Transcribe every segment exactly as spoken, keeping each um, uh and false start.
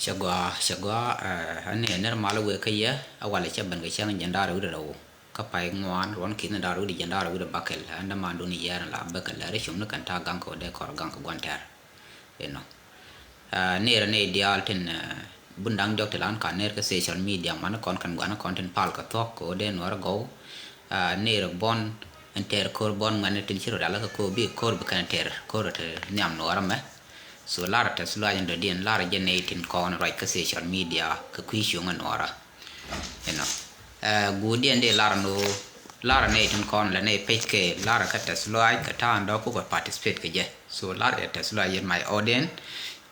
Cɛ gɔaa, cɛ gɔaa. Ɛ, ani ɛ nɛr mal wëë kä yɛ, a walɛ cɛ ben kɛ cäŋ jiɛn da̱r wi̱cdɛ rɛw kä pay ŋuan, ruɔ̱n ki̱n da̱r wi̱cdɛ jiɛn da̱r wi̱cdɛ bäkɛl. Ɛn däman dun yɛɛr in la bäkɛl lɛ ri cum ni kɛn ta̱a̱ gaŋ kɛ wä dee kɔr gaŋ kɛ gua̱n tɛr. Inɔ. Ɛ, nɛr ni diaal tin, ɛ, bun da̱ŋ diɔk ti lan ka nɛr kä social media, man kɔn kɛn gua̱n kɔn tin pal kɛ thuɔ̱k kɛ wä dee nuɔr gɔw. Ɛ, nɛr buɔn in tɛr ko̱r buɔn ŋuɛn tin ci rɔ rial kɛ ko̱r bi ko̱r bi kɛn tɛr ko̱r ti nhiam nuɔr mɛ. So lar tɛth luac in dɔ̱diɛn, lar jɛ nɛy tin kɔn ruac kä social media kɛ kui̱ cuŋ in nuɔra. Inɔ. Ɛ, guudiɛn di lar nu, lar nɛy tin kɔn lɛ nɛy pec kɛ lar kä tɛth luac kɛ ta̱a̱n dɔ̱k ku kɛ participate kɛ jɛ. So lar jɛ tɛth luac yɛn my audience,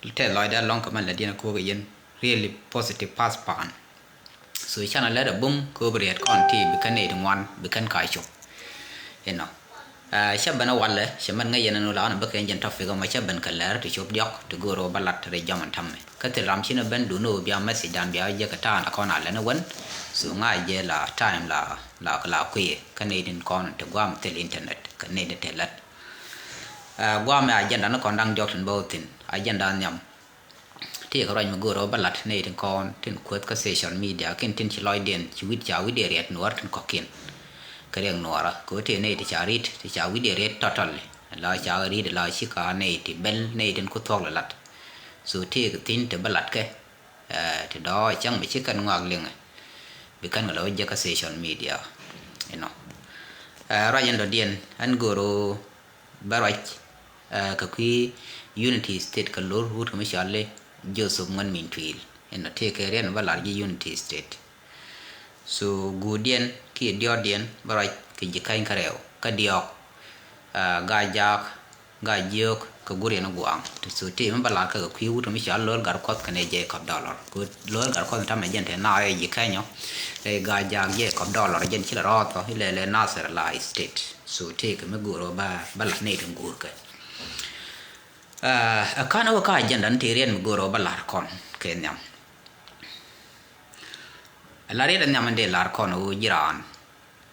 tɛth luac dee lɔŋ kɛ mɛn lɛ diɛn kok yɛn really positive pass pan. So canɛ lɛt a bum kɛ wä bi riɛt kɔn ti bi kɛn nɛy ti ŋuan bi kɛn ka cop. Inɔ. Ɛ, cä ben a walɛ, cɛ mɛn ŋäc yɛn ɛn ɣöö la ɣän a bä kɛ jɛn topic ɛmɔ cä ben kɛ lɛr ti cop diɔk ti go̱o̱r ɣöö bä lat ri jɔm ɛn ta̱mɛ. Kä thil ram cinɛ ben duundɛ ɣöö bia message dan bia jɛ kɛ ta̱a̱n a kɔn a lɛn ɛ wän. So ŋa̱c jɛ la time la, la, la kui̱ kä nɛy tin kɔn ti gua̱a̱m thil internet kɛ nɛy tin te lät. Ɛ, gua̱a̱m ɛ agenda ni kɔn da̱ŋ diɔk tin bä wä thi̱n, agenda nhiam. Ti kɛ ruac mi go̱o̱r ɔ bä lat nɛy tin kɔn tin kueth kä social media kin tin ci lɔcdiɛn ci wi̱c ca wi̱cdiɛn riɛt nuɔɔr tin kɔ̱kiɛn. Kɛ riɛk nuɔɔrä kɛ ɣöö ti nɛy ti ca ri̱t ti ca wi̱cdiɛn riɛt tɔtɔl. La ca ri̱t la ci ka nɛy ti bɛl nɛy tin ku thuɔ̱k lɛ lat. So ti kɛ thi̱n ti bä lat kɛ, ɛ, ti dɔ̱ cäŋ mi ci kɛn ŋɔak liŋɛ. Bi kɛn kɛ lɛ wä jek kä social media. Inɔ. Ɛ, ruac in dɔ̱diɛn ɛn go̱o̱r ɔ bä ruac, ɛ, kɛ kui̱ Unity State kɛ lor wut kɛ mi cɔal i̱ Joseph Ŋuɛn Miny Tuil. Inɔ tëëkɛ riɛn bä lar ji̱ Unity State. So guudiɛn kiɛ diɔɔdiɛn bä ruac kɛ ji̱ käny kä rɛw kä diɔɔk, ɛ, Gaa Jaak, Gaa Jiök kɛ guriɛn gua̱a̱ŋ. So tëë mi bä lar kɛ kɛ kui̱ wut kɛ mi cɔal Lo̱l Gat Kuɔth kɛnɛ Jacob Dollar. Kɛ Lo̱l Gat Kuɔth tamɛ jɛn te naar ɛ ji̱ käny ɔ, ɛ Gaa Jaak Jacob Dollar jɛn ci lɛ rɔɔth ɔ ilɛ lɛ Nasir la State. So tëëkɛ mi go̱o̱r ɔ bä, bä lat nɛy tin go̱o̱r kɛ. Ɛ, ɛ ka̱n ɛ wä kä agenda ni tëë riɛn mi go̱o̱r ɔ bä lar kɔn kɛ nhiam. Ɛ la riɛt ɛ nhiam in dee lar kɔn ɛ wä ji̱ raan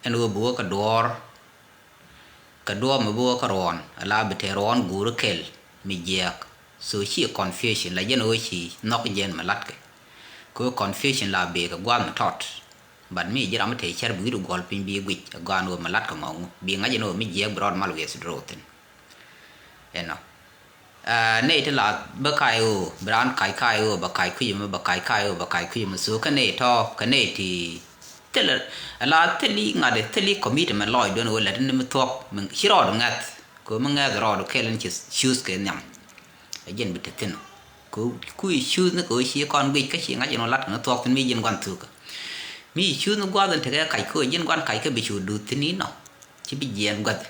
ɛn wä bi wä kɛ duɔ̱ɔ̱r, kɛ duɔ̱ɔ̱r mi bi wä kä ruɔ̱ɔ̱n ɛ la bi te ruɔ̱ɔ̱n guuri kɛl mi jiɛɛk. So ci confusion la jɛn ɣöö ci nhɔk jɛn mi latkɛ. Kɛ ɣöö confusion la bee kɛ gua̱a̱th mi tɔt. But mi ji̱ ram mi te cär bi wi̱cdu guɔ̱l piny bi guic ɛ gɔaa ɛn ɣöö mi latkɛ mɔ ŋu bi ŋa̱c ɛn ɣöö mi jiɛɛk bi rɔɔd mal wiɛth drɔw thi̱n. Ɛnɔ. Ɛ, nɛy ti la bä kac ɣöö bi raan kac kac ɣöö bɛ kac kui̱c ɛmɛ bɛ kac kac ɣöö bɛ kac kui̱c ɛmɛ. So kä nɛy tɔ̱ kɛ nɛy ti thil ɛ la thil i̱ ŋa̱t ɛ thil i̱ commitment lɔɔcduɔn ɣöö lät ni mi thuɔ̱k mi ci rɔɔd ŋɛ̈th. Kɛ ɣöö mi ŋɛ̈th rɔɔd kɛl in ci choose kɛ nhiam. Ɛ jɛn bi te thi̱n ɔ. Kɛ ɣöö kui̱ choose ni kɛ ɣöö ci kɔn guic kä ci ŋa̱c ɛn ɣöö lat kɛ ni thuɔ̱k thi̱n mi ji̱n gua̱n thuk. Mi ci choose ni gua̱th in tekɛ kac kɛ ɣöö ji̱n gua̱n kac kä bi cu duth thi̱n inɔ. Ci bi jiɛɛn gua̱th.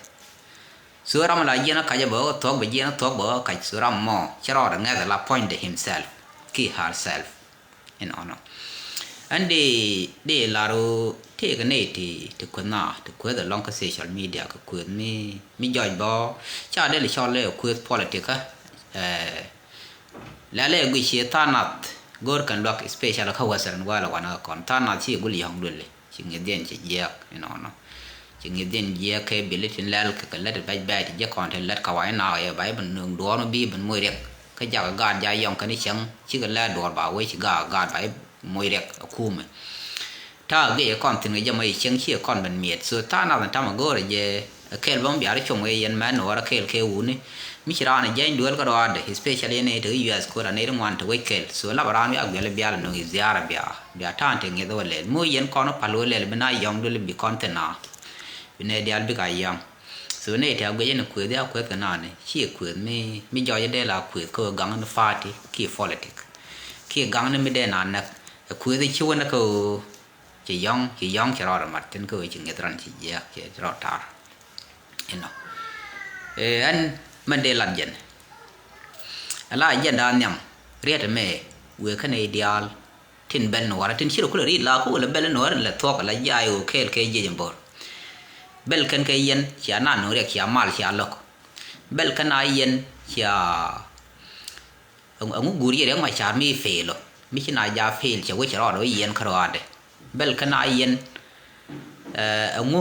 So ram la jiɛn a kac a bɛ wä thuɔ̱k bɛ jiɛn a thuɔ̱k bɛ wä kac. So ram mɔ cɛ rɔɔdɛ ŋɛth a la puɔ̱nydɛ himself ki herself. Inɔnɔ. Ɛn dee, dee lar ɣöö tëëkɛ nɛy ti, ti kueth na ti kueth ɛlɔ̱ŋ kä social media kɛ kueth mi, mi jɔc bɔ ca dee li cɔl ɛ kueth politic kä. Ɛ, lɛl ɛ guic ciɛ tha̱a̱ŋ nath go̱o̱r kɛn luak especially kä Western world wanɛ kɔn tha̱a̱ŋ nath ci gul yɔ̱ŋ duëli. Ci ŋi̱dhiɛn ci jiɛɛk inɔnɔ. Ci ŋi̱dhiɛn jiɛɛk kɛ bilit in lɛl kɛ kɛ lät bɛc bɛc ti jiɛ kɔn ti lät ka wa̱i̱ na ɣɛ ba i̱ ben nööŋ duɔ̱ɔ̱r mi bi ben moc riɛk. Kä jakä gaat ja yɔŋ kɛn i̱ cäŋ cikɛ lɛt duɔ̱ɔ̱r ba wee ci gaat gaat ba i̱ moc riɛk a kumɛ. Ta̱a̱ gɛ yɛ kɔn thi̱n kɛ jɛ mɔ i̱ cäŋ cikɛ kɔn ben miɛt. So ta̱a̱ nath in tamɛ go̱o̱rɛ jɛ ɛ kɛl bä mi bia rɔ cuɔ̱ŋ wee yɛn mɛn nuɔɔr a kɛl kɛ wuni. Mi ci raan ɛ jiɛny duel kä rɔaadɛ especially yɛn ɛ te kä U S ko̱r a nɛy ti ŋuan te wec kɛl. So lapɛ raan wiak guɛl bial nöŋ i̱ ziara bia bia ta̱a̱n te ŋi̱eth wä lɛl mi wä yɛn kɔn wä pal wä lɛl bi na yɔ̱ŋ duel bi kɔn thi̱n na. Bi nɛy diaal bik a yɔ̱ŋ. So nɛy ti a guic ɛn kuëth ya kuëth kɛ nani ci kuëth mi, mi jɔc dee la kuëth kä gaŋ ni party ki politic. Ki gaŋ ni mi dee na näk ɛ kuëth ci wä näk kä ɣöö ci yɔ̱ŋ, ci yɔ̱ŋ ci rɔɔd mat thin kä ɣöö ci ŋi̱eth ran ci jiääk ci rɔɔd tar. Inɔ. Ɛ ɛn mɛn dee lat jɛn. Ala jɛn daa nhiam riɛt ɛmɛ wëë kä nɛy diaal. Tin bɛl nuɔɔrä tin ci rɔ kulɛ ri̱t la ku wëlɛ bɛl nuɔɔrä lɛ thuɔ̱k la jay ɣöö kɛɛl kɛ jiec in bo̱r. Bɛl kɛn kɛ yɛn cia na nuŋ riɛk cia mal cia lo̱k. Bɛl kɛn a yɛn cia ɛŋu guur yɛ riɛk ma car mi fail ɔ mi ci na ja fail cɛ wec rɔɔdɛ wec yɛn kärɔaadɛ. Bɛl kɛn a yɛn ɛŋu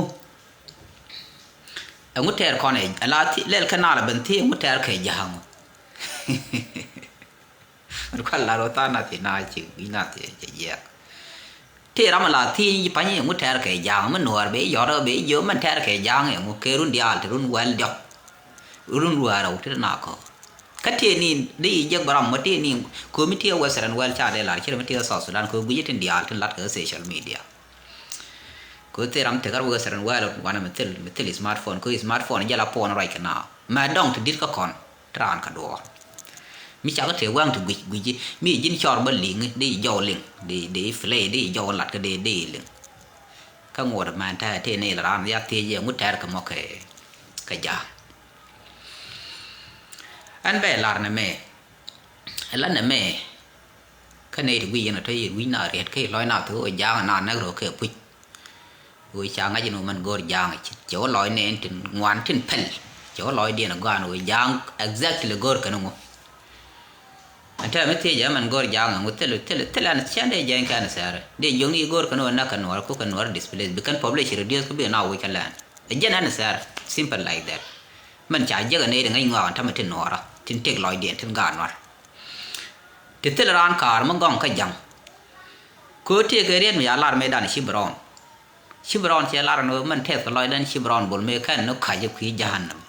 ɛŋu tɛɛr kɔn ɛ la lɛl kɛn a la ben thi ɛŋu tɛɛr kɛ ja̱a̱ŋ. Ri kual lar wä tha̱a̱ŋ nath i̱ na ci wi̱i̱ nath i̱ cɛ jiɛɛk. Tëë ram a la thiec i̱ pa̱ny i̱ ŋu tɛr kɛ ja̱a̱ŋ mi nuɔɔr bɛ i̱ yɔ̱r bɛ i̱ jiö mɛn tɛr kɛ ja̱a̱ŋ i̱ ŋu kɛ run diaal ti run wɛl diɔ̱k. Run ruaar rɛw ti na kɔ̱r. Kä tëë ni di i̱ jek bä ram mɔ tëë ni ko̱ mi tëë Western world ca dee lar cir mi tëë South Sudan ko̱ gui̱c tin diaal tin lat kɛ social media. Ko̱ thil ram tekɛ Western world wanɛ mi thil mi thil smartphone ko̱ smartphone jɛ la phone ruac kɛ na mɛ dɔŋ ti di̱t kä kɔn. Ti raan kä duɔɔr. Mi cakɛ tëë waŋ ti guic guic mi ji̱n cɔr bä liŋ di jɔw liŋ di di play di jɔw lat kä di di liŋ. Kä ŋuɔt mɛn tɛɛ tëë ni la raan ya thiec yɛ ŋut tɛɛr kɛ mɔ kɛ kɛ ja̱a̱ŋ. Ɛn bɛ lar nɛ mɛ. Ɛ la nɛ mɛ. Kä nɛy ti guic yɛn ɛ tɔ̱ yɛ wi̱c na riɛt kä yɛ lɔc na thok ɛ ja̱a̱ŋ na näk rɔ kɛ puc. Wee ca ŋa̱c in wee mɛn go̱o̱r ja̱a̱ŋ cɛ wä lɔc nɛn tin ŋuan tin pɛl. Cɛ wä lɔcdiɛn ɛ gɔaan wee ja̱a̱ŋ exactly go̱o̱r kɛn ŋu. Ɛn tɛmɛ thiec ɛ mɛn go̱o̱r ja̱a̱ŋ ɛŋu thil thil thil ɛn cɛn dee jɛny kɛn sɛɛr dee jiökni go̱o̱r kɛn wee näk kɛn nuɔɔr ku kɛn nuɔɔr displace bi kɛn population reduce kä bi na wec kɛ lɛn. Ɛ jɛn ɛn sɛɛr simple like that. Mɛn ca jiäk ɛ nɛy di ŋäc ŋɔak ɛn tɛmɛ tin nuɔɔrä tin tëk lɔcdiɛn tin gaat nuɔr. Ti thil raan ka̱a̱r mi gɔ̱ŋ kä ja̱ŋ. Köö tëëkɛ riet mi ya lar mëëdan ci bi rɔɔn. Ci bi rɔɔn cɛ lar ni mɛn tɛth kɛ lɔcdan ci bi rɔɔn bol mëë kɛn ni ka̱c kui̱ jahannam.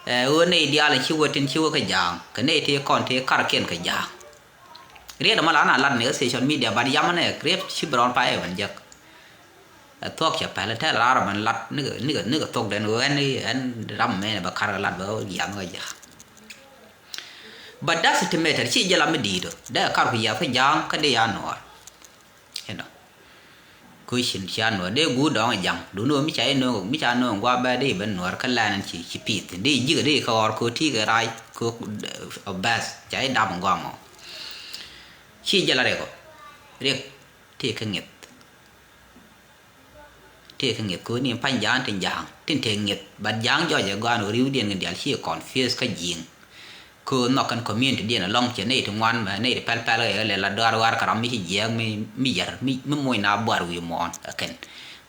Ɛ ɣöö nɛy diaal ci wä tin ci wä kä ja̱a̱ŋ kɛ nɛy tëë kɔn tëë karkiɛn kɛ ja̱a̱ŋ. Riet ɛmɔ la na lat ni kä social media bat yam nɛ riet ci bi rɔɔn pa ɛ wän jek. Ɛ thuɔ̱k cɛ pɛl ɛ tɛl raar ɛmɛn lat nikɛ nikɛ nikɛ thuɔ̱k den ɣöö ɛn ɛn ram mɛn ɛ bɛ kar kɛ lat bɛ ɣöö yam kɛ ja̱a̱ŋ. But doesn't matter ci jɛ la mi di̱i̱t ɔ dee kar ku yɛth kä ja̱a̱ŋ kä dee ya nuɔɔr. Inɔ. Köcin cia nuɔɔr dee guur dɔ̱ŋ ja̱ŋ duni ɣöö mi ca inööŋ mi ca nööŋ gua̱a̱ bɛ̈ɛ̈ dee ben nuɔɔr kä lɛn ɛn ci ci pi̱i̱th dee ji̱k dee kä ɣɔr köö ti̱i̱ kɛ rac köö ɔ bɛ̈th ca idap in gua̱a̱ mɔ. Ci jɛ la riɛk ɔ riɛk tëë kä ŋi̱th. Tëë kä ŋi̱th kööni pa̱ny ja̱a̱ŋ tin ja̱a̱ŋ tin tëë ŋi̱th bat ja̱a̱ŋ jɔc ɛ gɔaan ɣöö ri̱wdiɛn kɛn diaal ci confuse kä ji̱i̱ŋ. Köö nhɔk kɛn community diɛn ɛlɔ̱ŋ cɛ nɛy ti ŋuan mɛ nɛy ti pɛl pɛl kɛ lɛ la duaar waar kä ram mi ci jiɛɛk mi mi yɛr mi mi moc na buar wi̱i̱ muɔ̱ɔ̱n ɛ kɛn.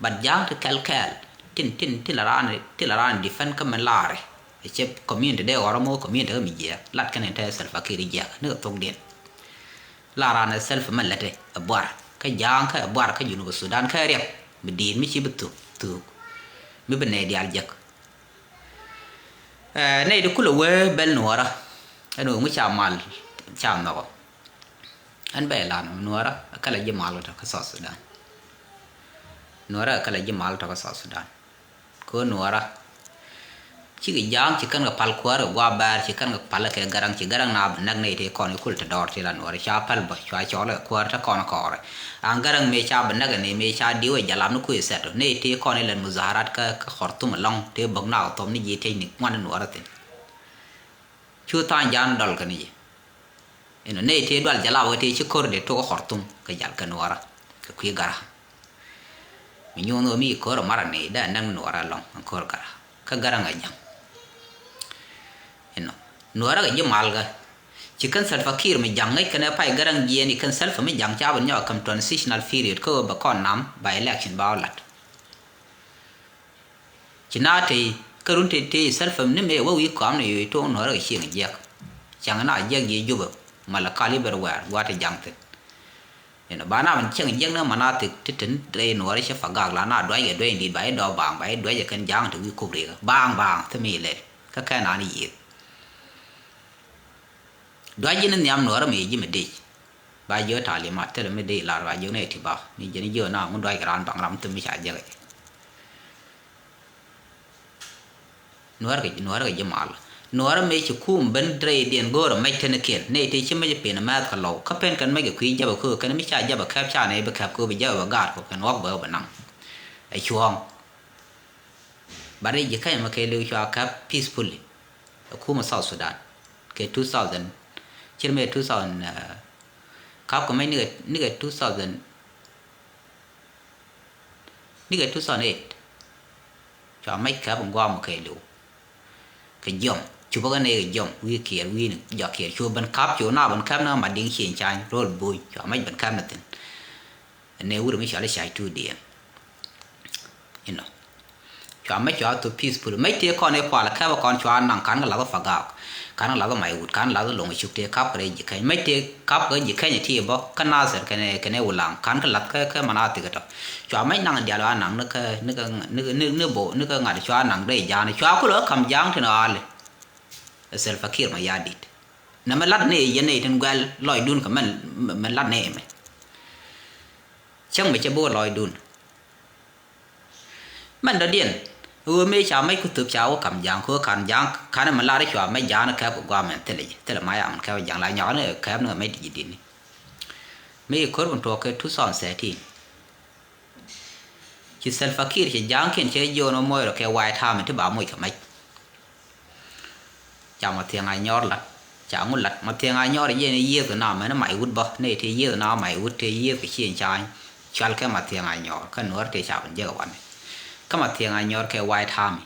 Bat ja̱a̱ŋ ti kɛl kɛɛl tin tin tin la raan tin la raan defend kä mɛn laarɛ. Ɛ cɛ community dee ɣɔr ɛmɔ community kä mi jiɛɛk lat kɛn ɛn te Salva Kiir jiɛɛk ni kɛ thokdiɛn. La raan ɛ self mɛ lɛt ɛ buar kä ja̱a̱ŋ kä ɛ buar kä Junub Sudan kä ɛ riɛk mi di̱i̱t mi ci bi thuk thuk mi bi nɛy diaal jek. Ɛ nɛy di kulɛ wee bɛl nuɔɔrä ɛn ɣöö ŋu ca mal ca nhɔkɔ. Ɛn bɛ lan nuɔɔrä ɛ kɛlɛ ji̱ mal tɔ kä South Sudan. Nuɔɔrä ɛ kɛlɛ ji̱ mal tɔ kä South Sudan. Kɛ nuɔɔrä. Cikɛ ja̱a̱ŋ ci kɛn kɛ pal kuäär kɛ gua̱a̱ bɛɛr ci kɛn kɛ pal kɛ gɛrɛŋ ci gɛrɛŋ na bi näk nɛy tëë kɔn i̱ kul ti dɔɔr ti la nuɔɔrä ca pal bä cua cɔl kɛ kuäär te kɔn kɔɔrɛ. An gɛrɛŋ mëë ca bi näk ni mëë ca diw ɛ jalap ni kui̱ sɛt nɛy tëë kɔn ilɛn muzaharat kä kä Khartoum ɛlɔ̱ŋ tëë bäk na kɛ thom ni ji̱ tëc ni ŋuan ni nuɔɔrä thi̱n. Cu tha̱a̱ŋ ja̱a̱n dɔl kɛ ni ji̱. Inɔ nɛy tëë dual jalap wä tëë ci ko̱r dee tok kä Khartoum kɛ jal kɛ nuɔɔrä kɛ kui̱ gɛrä. Mi nyuun ɣöö mi ci ko̱r ɛ marɛ ni dee näk nuɔɔrä ɛlɔ̱ŋ ɛn ko̱r gɛrä kä gɛrä ŋa ja̱ŋ. Inɔ nuɔɔrä kɛ ji̱ malkä. Ci kɛn Salva Kiir mi ja̱ŋ ŋäc kɛn ɛ pay gɛrä ŋ jiɛɛn i̱ kɛn Salva mi ja̱ŋ ca bɛ nyɔk ɛ käm transitional period kä ɣöö bɛ kɔn nam by election ba ɔ lat. Ci na tëë kä run tëë tëë Salva ni mëë wä wi̱i̱ kɔam ni yo̱o̱c tuɔ̱ŋ nuɔ̱ɔ̱rä kɛ cieŋ jiɛk. Cäŋ na jiɛk jiɛ Jubɛ malɛ kal i̱ bɛr wɛɛr gua̱a̱th ti ja̱ŋ thi̱n. Inɔ ba na min cieŋ jiɛk ni manatik ti tin rɛy nuɔ̱ɔ̱rä ci Pagak la na duac kɛ duec in di̱i̱t ba i̱ dɔɔk baaŋ ba i̱ duac kɛ kɛn ja̱a̱ŋ ti wi̱i̱ kup rikä baaŋ baaŋ thim i̱ lɛl kä kɛn an i̱ yiëth. Duac ji̱n in nhiam nuɔ̱ɔ̱rä mi ji̱ mi dec. Ba jiök talimat thilɛ mi dec lar ba jiök ni ti ba mi ji̱n jiök na ŋun duac kɛ raan baŋ ram thim mi ca jiäk i̱. Nuäärä kɛ nuäärä kɛ ji̱ mal. Nuäärä mëë ci kum ben rɛydiɛn go̱o̱rä mɛc tenikiɛn nɛy tëë ci mɛc pin mɛth kɛ lɔw kä pen kɛn mɛc kɛ kui̱ jabɛ köök kɛn mi ca jabɛ kɛp ca nɛy bi kɛp köök bi jabɛ bɛ gaat kɔ kɛn ɣɔk bɛ ɣöö bɛ naŋ. Ɛ cuɔ̱ɔ̱ŋ. But rɛy ji̱ kɛn mɛ kɛ liw cua kɛp peacefully. Ɛ kumɛ South Sudan kɛ two thousand. Cir mëë two thousand. Kap kɛ mɛc nikɛ nikɛ two thousand. Nikɛ two thousand eight. Cua mɛc käp in guam kɛ liw. Kɛ jiɔm cupä kɛ nɛy kɛ jiɔm wi̱i̱ kiɛɛr wi̱i̱ni jɔak kiɛɛr cu ben käp cu na ben käp ni mat diŋ cieŋ cany ro̱l buny cua mɛc ben käp ni thi̱n. Nɛ wut mi cɔal i̱ ca̱c tuudiɛn. Inɔ cua mɛc cua thop peaceful mɛc tëë kɔn i̱ kual käp kɔn cua naŋ kan kɛ lath ɔ Pagak. Ka̱n lath Maiwut, ka̱n lath Loŋ Cuk tëë kap kɛ rɛy Ji̱kɛny. Mec tëë kap kɛ Ji̱kɛny ti bä kä Nathir kɛnɛ, kɛnɛ Wulaŋ. Ka̱n kɛ lath kä, kä Manatik tɔ. Cua mec naŋ diaal wa naŋ ni kä, ni kä, ni kä, ni, ni bo, ni kä ŋa̱t cua naŋ rɛy Ja̱a̱ŋ. Cua kulɛ kä ka̱m Ja̱a̱ŋ tin ɣa̱a̱li. Ɛ Salva Kiir Mayardit. Nɛ mɛ lat ni yɛn ni tin guɛl lɔcdun kɛ mɛn, mɛn lat ni mɛ. Cäŋ mɛ cɛ bi wä lɔcdun. Mɛn dɔ̱diɛn ɣöö mëë ca mec ku thöp ca wä ka̱m Ja̱a̱ŋ kɛ ɣöö ka̱n Ja̱a̱ŋ ka̱n mɛ lar cua mec Ja̱a̱ŋ ni kɛp kɛ guamɛn thilɛ ji̱, thilɛ ma yam kɛp Ja̱a̱ŋ la nyɔk ni kɛp ni mec ti ji̱ di̱t ni. Mëë ko̱r mi tuɔɔk kɛ two thousand thirteen. Ci Salva Kiir ci Ja̱a̱ŋkiɛn cɛ jiɔn wä moc rɔ kɛ White Army ti ba moc kɛ mec. Ca Mathiaŋ Anyɔr lat, ca ŋu lat Mathiaŋ Anyɔr jɛ ni yiëëth na mɛn Maiwut bä, ni ti yiëëth na Maiwut ti yiëëth kɛ cieŋ ca̱a̱ny. Cual kɛ Mathiaŋ Anyɔr kä Nuɔr ti ca ben jek ɛ wanɛ. Kä Mathiaŋ Anyɔr kɛ White Army.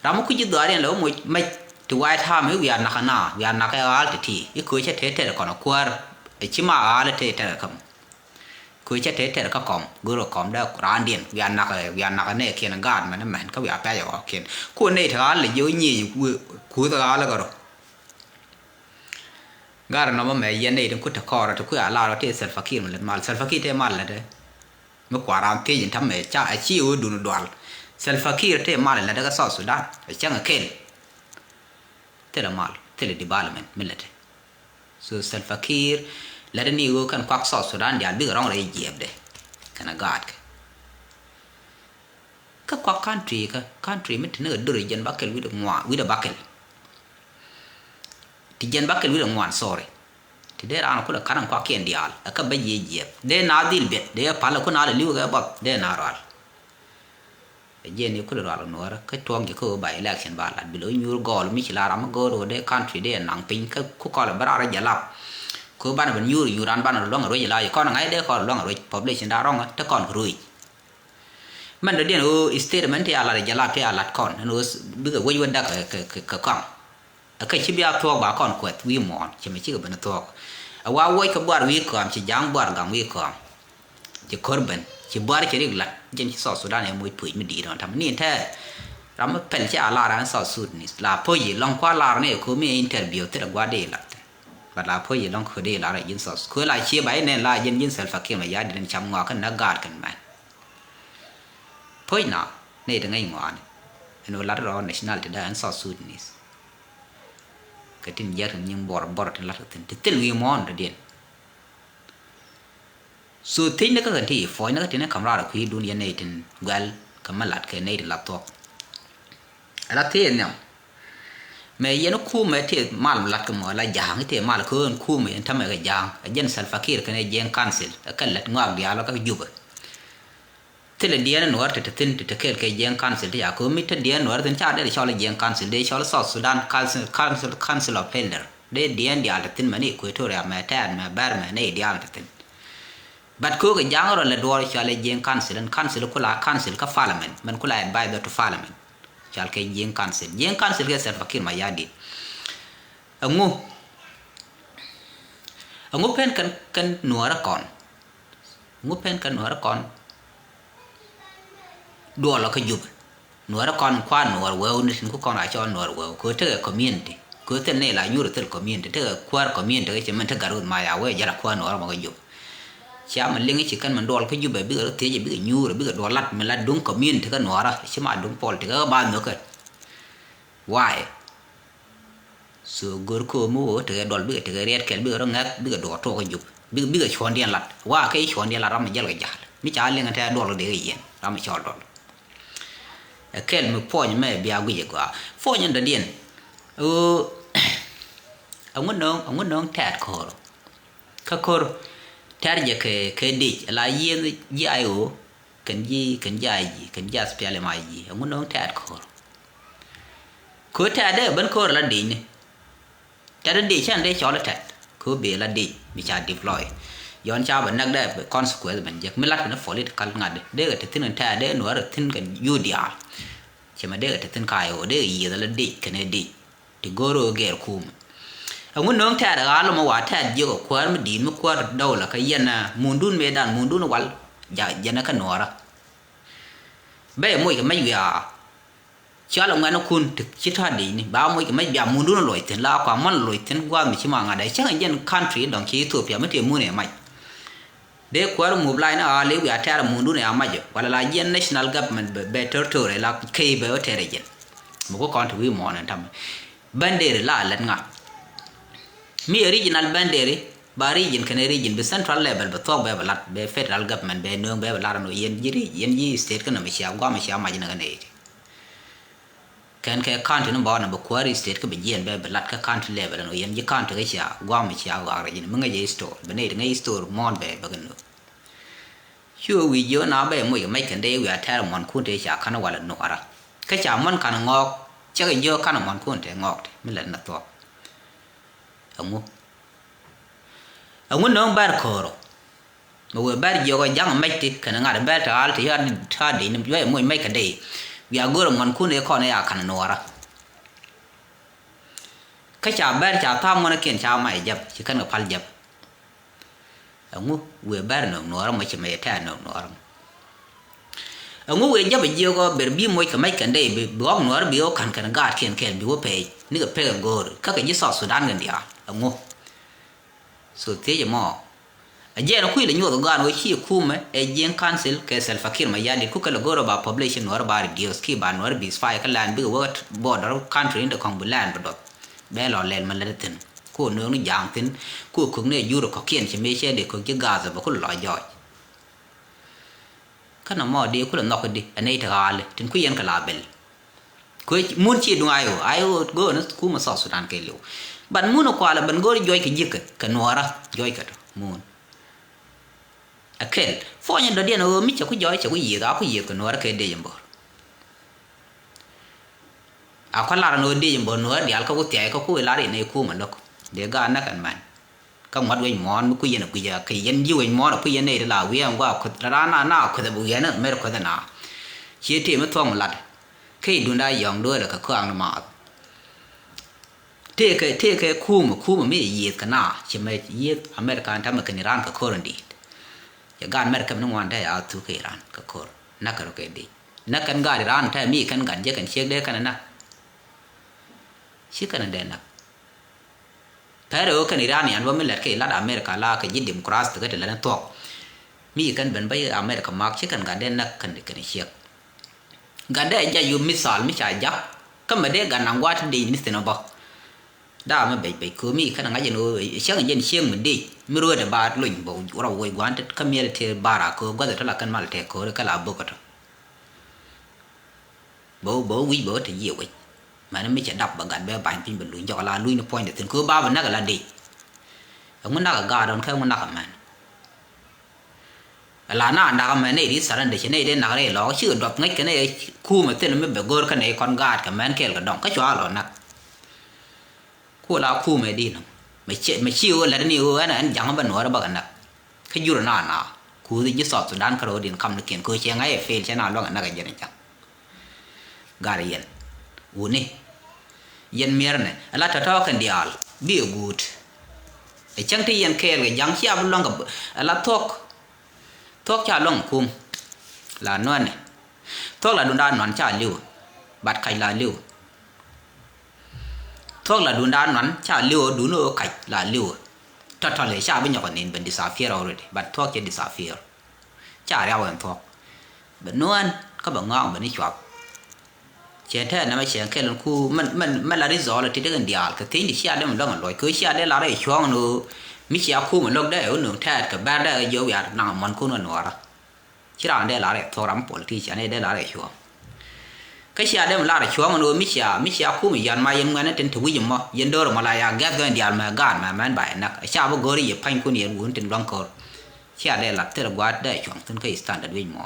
Ram mi kuc ji̱ dhuaariɛn lɛ wä moc mec ti White Army wiaa nak na, wiaa nak ɛ ɣa̱a̱l ti ti i̱ köö cä tëë tɛr kɔn ɛ kuäär. Ɛ ci ma ɣa̱a̱l ɛ tëë tɛr ɛ käm. Kö cä tëë tɛr kä kɔm, go̱rä kɔm dee raandiɛn, wiaa nak, wiaa nak nɛɛkiɛn gaat mɛn mɛn, kä wiaa pɛc ɛ ɣɔɔkiɛn. Kuɔ nɛy te ɣa̱l lɛ jiɛ wä nyiëëny kuth ɣa̱l kä rɔ. Gaat nɔmɔ mɛ yɛn nɛy tin ku te kɔɔrä te kui̱ a lar ɔ tëë Salva Kiir mi lät mal. Salva Kiir tëë mal lätdɛ. Mi kua̱r raan thiec in ta̱mɛ ca a ci ɣöö dun dual. Salva Kiir tëë mal lätdɛ kä South Sudan. Ɛ cäŋ ɛ kel. Thilɛ mal, thilɛ development mi lätdɛ. So Salva Kiir lätdɛ ni ɣöö kɛn kuak South Sudan diaal bikɛ rɔ̱ŋ rɛy jiɛɛpdɛ kɛnɛ gaatkɛ. Kä kuak country kä, country mi te ni kɛ döri jiɛn bakɛl wi̱cdɛ ŋuan, wi̱cdɛ bakɛl. Ti jiɛn bakɛl wi̱cdɛ ŋuan, sorry. Ti dee raan kulɛ ka̱n kuakiɛn diaal ɛ kä bä jiɛ jiɛɛp. Dee na dhil biɛt, dee pal ɛ kun a lɛ li̱w kɛ buɔth, dee na rual. Ɛ jiɛn i̱ kulɛ rual kɛ Nuɔ̱ɔ̱rä kä tuɔɔk ji̱ kä ɣöö ba election ba lat bi lo̱c nyuur gɔɔl mi ci la ram mi go̱o̱r ɣöö dee country dee naŋ piny kä ku kɔl ɛ bä raar ɛ jɛ lap. Kɛ ɣöö banɛ ben nyuur nyuur an banɛ rɔ luäŋ ɛ ruec ila yɛ kɔn ɛ ŋa̱c dee kɔn rɔ luäŋ ɛ ruec population da rɔŋ ɛ te kɔn kɛ ruec. Mɛn dɔ̱diɛn ɣöö statement ti a lat ɛ jɛ lap ti a lat kɔn ɛn ɣöö bikɛ wec wä dak kɛ, kɛ, kɛ, kɛ kɔaŋ. Ɛ kä ci bia thuɔɔk ba kɔn kuɛth wi̱i̱ muɔ̱ɔ̱n ci mɛ cikɛ ben thuɔɔk. Ɛ wa wuɔc kɛ buar wi̱i̱ kɔam ci ja̱a̱ŋ buar gaŋ wi̱i̱ kɔam. Ci ko̱r ben ci buar ci rik lat jɛn ci South Sudan ɛ moc puec mi di̱i̱t ɔn tam ni tɛɛr. Ram mi pɛl ci a lar an South Sudanese la puɔ̱c yi lɔŋ kua lar ni ɛ ko̱mi interview thil ɛ gua̱a̱r di lat. But la puɔ̱c yi lɔŋ ko̱ di lar ɛ ji̱n South kuël a cie ba inɛn la ji̱n ji̱n Salva Kiir Mayardit in cam ŋɔak kä näk gaat kɛn mɛn. Puɔ̱c na ni ti ŋäc ŋɔaani ɛn ɣöö lat rɔ nationality da ɛn South Sudanese. Kɛ tin jiɛk tin nyiŋ buɔr buɔr tin lat kɛ thin ti thil wi̱i̱ muɔ̱ɔ̱n dɔ̱diɛn. So thiecni kä kɛn ti i̱ puɔ̱cni kä tin i̱ ka̱m raar ɛ kui̱dun yɛn nɛy tin guɛl kɛ mi lat kɛ nɛy tin lat thuɔ̱k. Ala thiec nhiam. Mɛ yɛn kumɛ tëë mal mi lat kɛ mɔ la ja̱a̱ŋ tëë mal kä ɣän kumɛ yɛn tämɛ kɛ ja̱a̱ŋ ɛ jɛn Salva Kiir kɛnɛ jiɛŋ council ɛ kɛ lät ŋɔak diaal kä Jubɛ. Thilɛ diɛn in wär te te thi̱n te te kel kɛ jiɛŋ council ti ca ko̱mi te diɛn in wär thi̱n ca dee cɔl jiɛŋ council dee cɔl South Sudan council, council, council of elder dee diɛn diaal te thi̱n mɛn Equatoria mɛ tɛɛt mɛ bɛr mɛ nɛy diaal te thi̱n. But ko̱o̱kɛ ja̱a̱ŋ rɔ lɛ duɔɔr cɔal ɛ jiɛŋ council ɛn council kula council kä parliament mɛn kula advisor to parliament. Cɔal kɛ jiɛŋ council, jiɛŋ council kɛ Salva Kiir Mayardit. Ɛŋu, ɛŋu pen kɛn, kɛn nuɔɔrä kɔn. Ŋu pen kä nuɔɔr kɔn duɔlɔ kä Jubɛ. Nuɔɔr kɔn kua̱r nuɔɔr wɛw ni tin ku kɔn ra cɔl nuɔɔr wɛw kɛ tekɛ community kɛ thil ni la nyuur thil community tekɛ kuäär community kɛ cɛ min te gat wuth ma ya wee jɛl a kuäär nuɔɔr mɔ kä Jubɛ. Cia mi liŋ ci kɛn min duɔl kä Jubɛ bikɛ rɔ thiec bikɛ nyuur bikɛ duɔl lat mi la duŋ community kä nuɔɔrä ci ma duŋ politic kä ba nhökɛ. Why? So gör köö mi wä tekɛ duɔl bikɛ tekɛ riɛt kɛl bikɛ rɔ ŋɛk bikɛ duɔɔr tuɔɔk kä Jubɛ bikɛ, bikɛ cuɔ̱ndiɛn lat wa kɛ i̱ cuɔ̱ndiɛn lat ram mi jäl kɛ ja̱l mi ca liŋ tɛ duɔl kɛ dee kɛ yiɛn ram mi cɔl duɔl. Ɛ kɛl mi puɔ̱ny mɛ bia guic ɛ gɔaa puɔ̱ny in dɔ̱diɛn. Ɣöö ɛŋu nöŋ, ɛŋu nöŋ tɛ̈t ko̱r. Kä ko̱r tɛ̈r jɛ kɛ, kɛ dic la yiëëth ji̱ I O kɛn ji̱, kɛn ji̱ I G kɛn ji̱ S P L M I G ɛŋu nöŋ tɛ̈t ko̱r. Ko̱r tɛ̈t dee ben ko̱r la dic ni. Tɛ̈t dee cɛn dee cɔl tɛ̈t ko̱r bee la dic mi ca deploy. Yɔn ca bɛ näk dee bɛ consequence ben jek mi lat kɛn political ŋa̱t dee kɛ te thi̱n kɛn tɛ̈t dee nuɔr te thi̱n kɛn U D R. Cɛ mɛ dee kɛ te thi̱n ka I O dee kɛ yiëëth la dic kɛn ɛ dic. Ti go̱o̱r ɣöö gɛɛr kuumɛ. Ɛŋu nöŋ tɛ̈t ɣa̱l mɔ wa tɛ̈t jiök ɛ kuäär mi di̱i̱t mi kuäär dɔwlä kä yɛn ɛ mundun mëëdan mundun wal. Ja jɛn ɛ kä nuɔɔrä. Bɛ moc kɛ mɛc wiaa. Cɔal ɛ ŋuɛ̈nikun ti ci ta̱a̱ dicni ba moc kɛ mac bia mundun loc thi̱n la kua mɔn loc thi̱n gua̱a̱th mi ci ma ŋa̱t ɛ cäŋ ɛ jɛn country dɔ̱ŋ ci Ethiopia mi tëë mun ɛ mac. Dee kuäär move line a li̱w ya tɛ̈r mundun ɛ a mac ɛ wala la jiɛn national government bɛ, bɛ territory la key bɛ wä tɛ̈r ɛ jɛn. Mi ku kɔn ti wi̱i̱ muɔ̱ɔ̱n ɛn tamɛ. Bänderi la lät ŋa. Mi ɛ regional bänderi ba region kɛnɛ region bi central level bɛ thuɔ̱k bɛ bɛ lat bɛ federal government bɛ nööŋ bɛ bɛ lat ɛn ɣöö yɛn ji̱ region, yɛn ji̱ state kä nɔmɔ cia guam cia mac ni kä nɛy ti. Kɛn kɛ county ni bɔɔn bɛ kuäär state kä bɛ jiɛn bɛ bɛ lat kä county level ɛn ɣöö yɛn ji̱ county kä cia guam cia ɣɔak region mi ŋäc ɛ store bɛ nɛy ti ŋäc store muɔ̱ɔ̱n bɛ bɛ kɛ nööŋ. Cu wi̱i̱ jiök na bɛ moc kɛ mec kɛn dee wiaa tɛ̈r muɔ̱nkun tëë ca ka̱n walɛ nuɔɔrä. Kä ca muɔ̱n ka̱n ŋɔɔk cäkɛ jiök ka̱n muɔ̱nkun tëë ŋɔɔk ti mi lät na thuɔ̱k. Ɛŋu? Ɛŋu nööŋ bɛr ko̱o̱rä? Mi wëë bɛr jiök ɔ ja̱ŋ mec ti kɛn ŋa̱t bɛr tɛ ɣa̱l ti ɣa̱t ti ɣa̱t dee ni bɛ moc mec kɛ dee. Wiaa go̱o̱rä muɔ̱nkun ëë kɔn ëë a ka̱n nuɔɔrä. Kä ca bɛr ca tha̱a̱ŋ muɔ̱nkiɛn ca mac jɛp ci kɛn kɛ pal jɛp. Ɛŋu wëë bɛr nööŋ nuɔɔrä mɔ ci mɛ yɛ tɛ̈ɛ̈n nööŋ nuɔɔrä mɔ. Ɛŋu wëë jäpɛ jiök ɔ ber bi moc kɛ mɛc kɛn dee bi bi ɣɔk nuɔɔrä bi ɣɔk ka̱n kɛn gaatkiɛn kɛɛl bi wä pɛɛc nikɛ pek ɛ go̱o̱r kä kɛ ji̱ South Sudan kɛn diaal ɛŋu. So thiec ɛmɔ. Ɛ jiɛn kui̱ lɛ nyuɔth ɛ gɔaa ɛn ɣöö ci kumɛ ɛ Jiɛŋ Council kɛ Salva Kiir Mayardit ku kɛ lɛ go̱o̱r ɛ ba population nuɔɔrä ba reduce ki ba nuɔɔrä bi spy kä land bikɛ wä border country in te kɔŋ bi land bi duɔth. Bɛ lɔ lɛl ma lät thi̱n. Ku nööŋ ni ja̱a̱ŋ thi̱n ku kök ni jur kɔ̱kiɛn ci mëë cɛ dee kök ji̱ gaath bɛ ku lɔ jɔɔc. Kä nɔmɔ dee kulɛ nhɔk di ɛ nɛy ti ɣaali tin ku yɛn kɛ la bɛl. Kuec mun ci duŋ ayo ayo go̱o̱n kumɛ South Sudan kɛ liw. But mun kualɛ ben go̱o̱r juɔc kɛ ji̱kɛ kɛ nuɔɔrä juɔc kɛ tɔ mun. Ɛ kɛl puɔ̱ny in dɔ̱diɛn ɣöö mi cɛ ku jɔɔc cɛ ku yiëëth a ku yiëëth kɛ nuɔɔrä kɛ dec in bo̱r. A kɔ lar ni ɣöö dec in bo̱r nuɔɔrä diaal kä ku thiac kä ku lar in ɛ kumɛ lo̱k dee gaat näk ɛn mɛn. Kä ŋuɔ̱t wec muɔ̱ɔ̱n mi ku yɛn ɛ guic ɛ kɛ yɛn ji̱ wec muɔ̱ɔ̱n ɛ ku yɛn nɛy ti la wiee ɛn gua̱a̱ kueth raan na na kueth ɛ bi wiee ni mɛr kueth ɛ na. Cië tëë mi thuɔ̱ŋ lat. Kä i̱ duŋda yɔ̱ŋ dueelɛ kɛ kɔaŋ ni maath. Tëëkɛ tëëkɛ kumɛ kumɛ mi yiëëth kɛ na ci mɛ yiëëth America ɛn täämɛ kɛn Iran kɛ ko̱r in di̱i̱t. Cɛ gaat America mi ni ŋuan te a thuk kɛ Iran kɛ ko̱r näk kɛ rɔ kɛ di̱i̱t näk kɛn gaat Iran te mi kɛn gat jɛ kɛn ciek dee kɛn näk. Ci kɛn dee näk. Pɛrɛ ɣöö kɛn Iran yan bä mi lɛt kɛ ilat America la kɛ ji̱ democracy kä ti lɛt ni thuɔ̱k. Mi kɛn ben bä America mak ci kɛn gat dee näk kɛn kɛn ciek. Gat dee jac yu missile mi ca jak kä mɛ dee gat naŋ gua̱a̱t ti dee ni thin ɔ bä. Daa mɛ bec bec köö mi kɛn ŋa̱c ɛn ɣöö cäŋ jɛn ciek mi dee mi rueetɛ ba lony bä rɔ woc gua̱a̱n ti kä miɛl ti bara köö gua̱th tɔ la kɛn mal tɛk köö ri kɛ la bök tɔ. Bɛ wä bɛ wä wi̱c bɛ wä te jiɛ wec. Mɛn mi cɛ dap bɛ gat bɛ ba̱ny piny bɛ luny jɔk ala luny ni puɔ̱nydɛ thi̱n kɛ wä ba bɛ näk ala dec. Ɛŋu nak ɛ gaat ɔn kä ɛŋu nak ɛ mɛn. Ala na nak ɛ mɛn nɛy di tharan dec nɛy di nak rɛy lɔk cikɛ duɔth ŋäc kɛ nɛy kumɛ thil mi bɛ go̱o̱r kɛ nɛy kɔn gaat kɛ mɛn kɛɛl kɛ dɔŋ kä cua lɔ nak. Ku la kumɛ di nɔ mɛ ci mɛ ci ɣöö lɛt ni ɣöö ɛn ɛn ja̱ŋ bä nuɔɔrɛ bä kɛ näk. Kä jur na na kuuthi ji̱ South Sudan kä ro̱o̱diɛn kamnikiɛn kɛ ɣöö cɛ ŋa̱c ɛ fail cɛ na luäŋ ɛ näk ɛ jɛn ɛ ja̱ŋ. Gat yɛn wuni yɛn miɛrnɛ ɛ la tɔ̱tɔ̱ kɛn diaal bi ɛ guut. Ɛ cäŋ ti yɛn kɛɛl kɛ ja̱ŋ cia bi luäŋ kɛ ɛ la thuɔ̱k. Thuɔ̱k ca luäŋ kum la nuɛnɛ. Thuɔ̱k la dunda nuan ca li̱w. Bat kac la li̱w. Thuɔ̱k la dunda nuan ca li̱w duni ɣöö kac la li̱w. Tɔ̱tɔ̱lɛ ca bi nyɔk ɛ nin ben disappear already but thuɔ̱k cɛ disappear. Ca riaw ɛn thuɔ̱k bɛ nuan kä bɛ ŋɔak bɛ ni cuap. Cɛ tɛɛt nɛmɛ cɛ kɛl in ku mɛn mɛn mɛn la ri zɔɔl ti dek in diaal kɛ thiec di cia dee mi luäŋ in luɔc kɛ cia dee la rɛy cuɔ̱ɔ̱ŋ in ɣöö mi cia kum in lo̱k dee in nööŋ tɛɛt kɛ bɛr dee jɔw ya naŋ muɔ̱n kun in nuɔɔrä. Ci raan dee la rɛy thuɔ̱k ram politician dee la rɛy cuɔ̱ɔ̱ŋ. Kä cia dee mi la rɛy cuɔ̱ɔ̱ŋ in ɣöö mi cia mi cia kum in yan ma yɛn ŋuɛn in tin te wi̱c in mɔ yɛn do̱r in mɔ la ya gɛ̈th in diaal mɛ gaat mɛ mɛn ba yɛ näk ca bi go̱r i̱ yɛ pa̱ny kun yɛn wun tin luäŋ ko̱r. Cia dee la thil gua̱a̱th dee cuɔ̱ŋ thin kä standard wi̱c mɔ.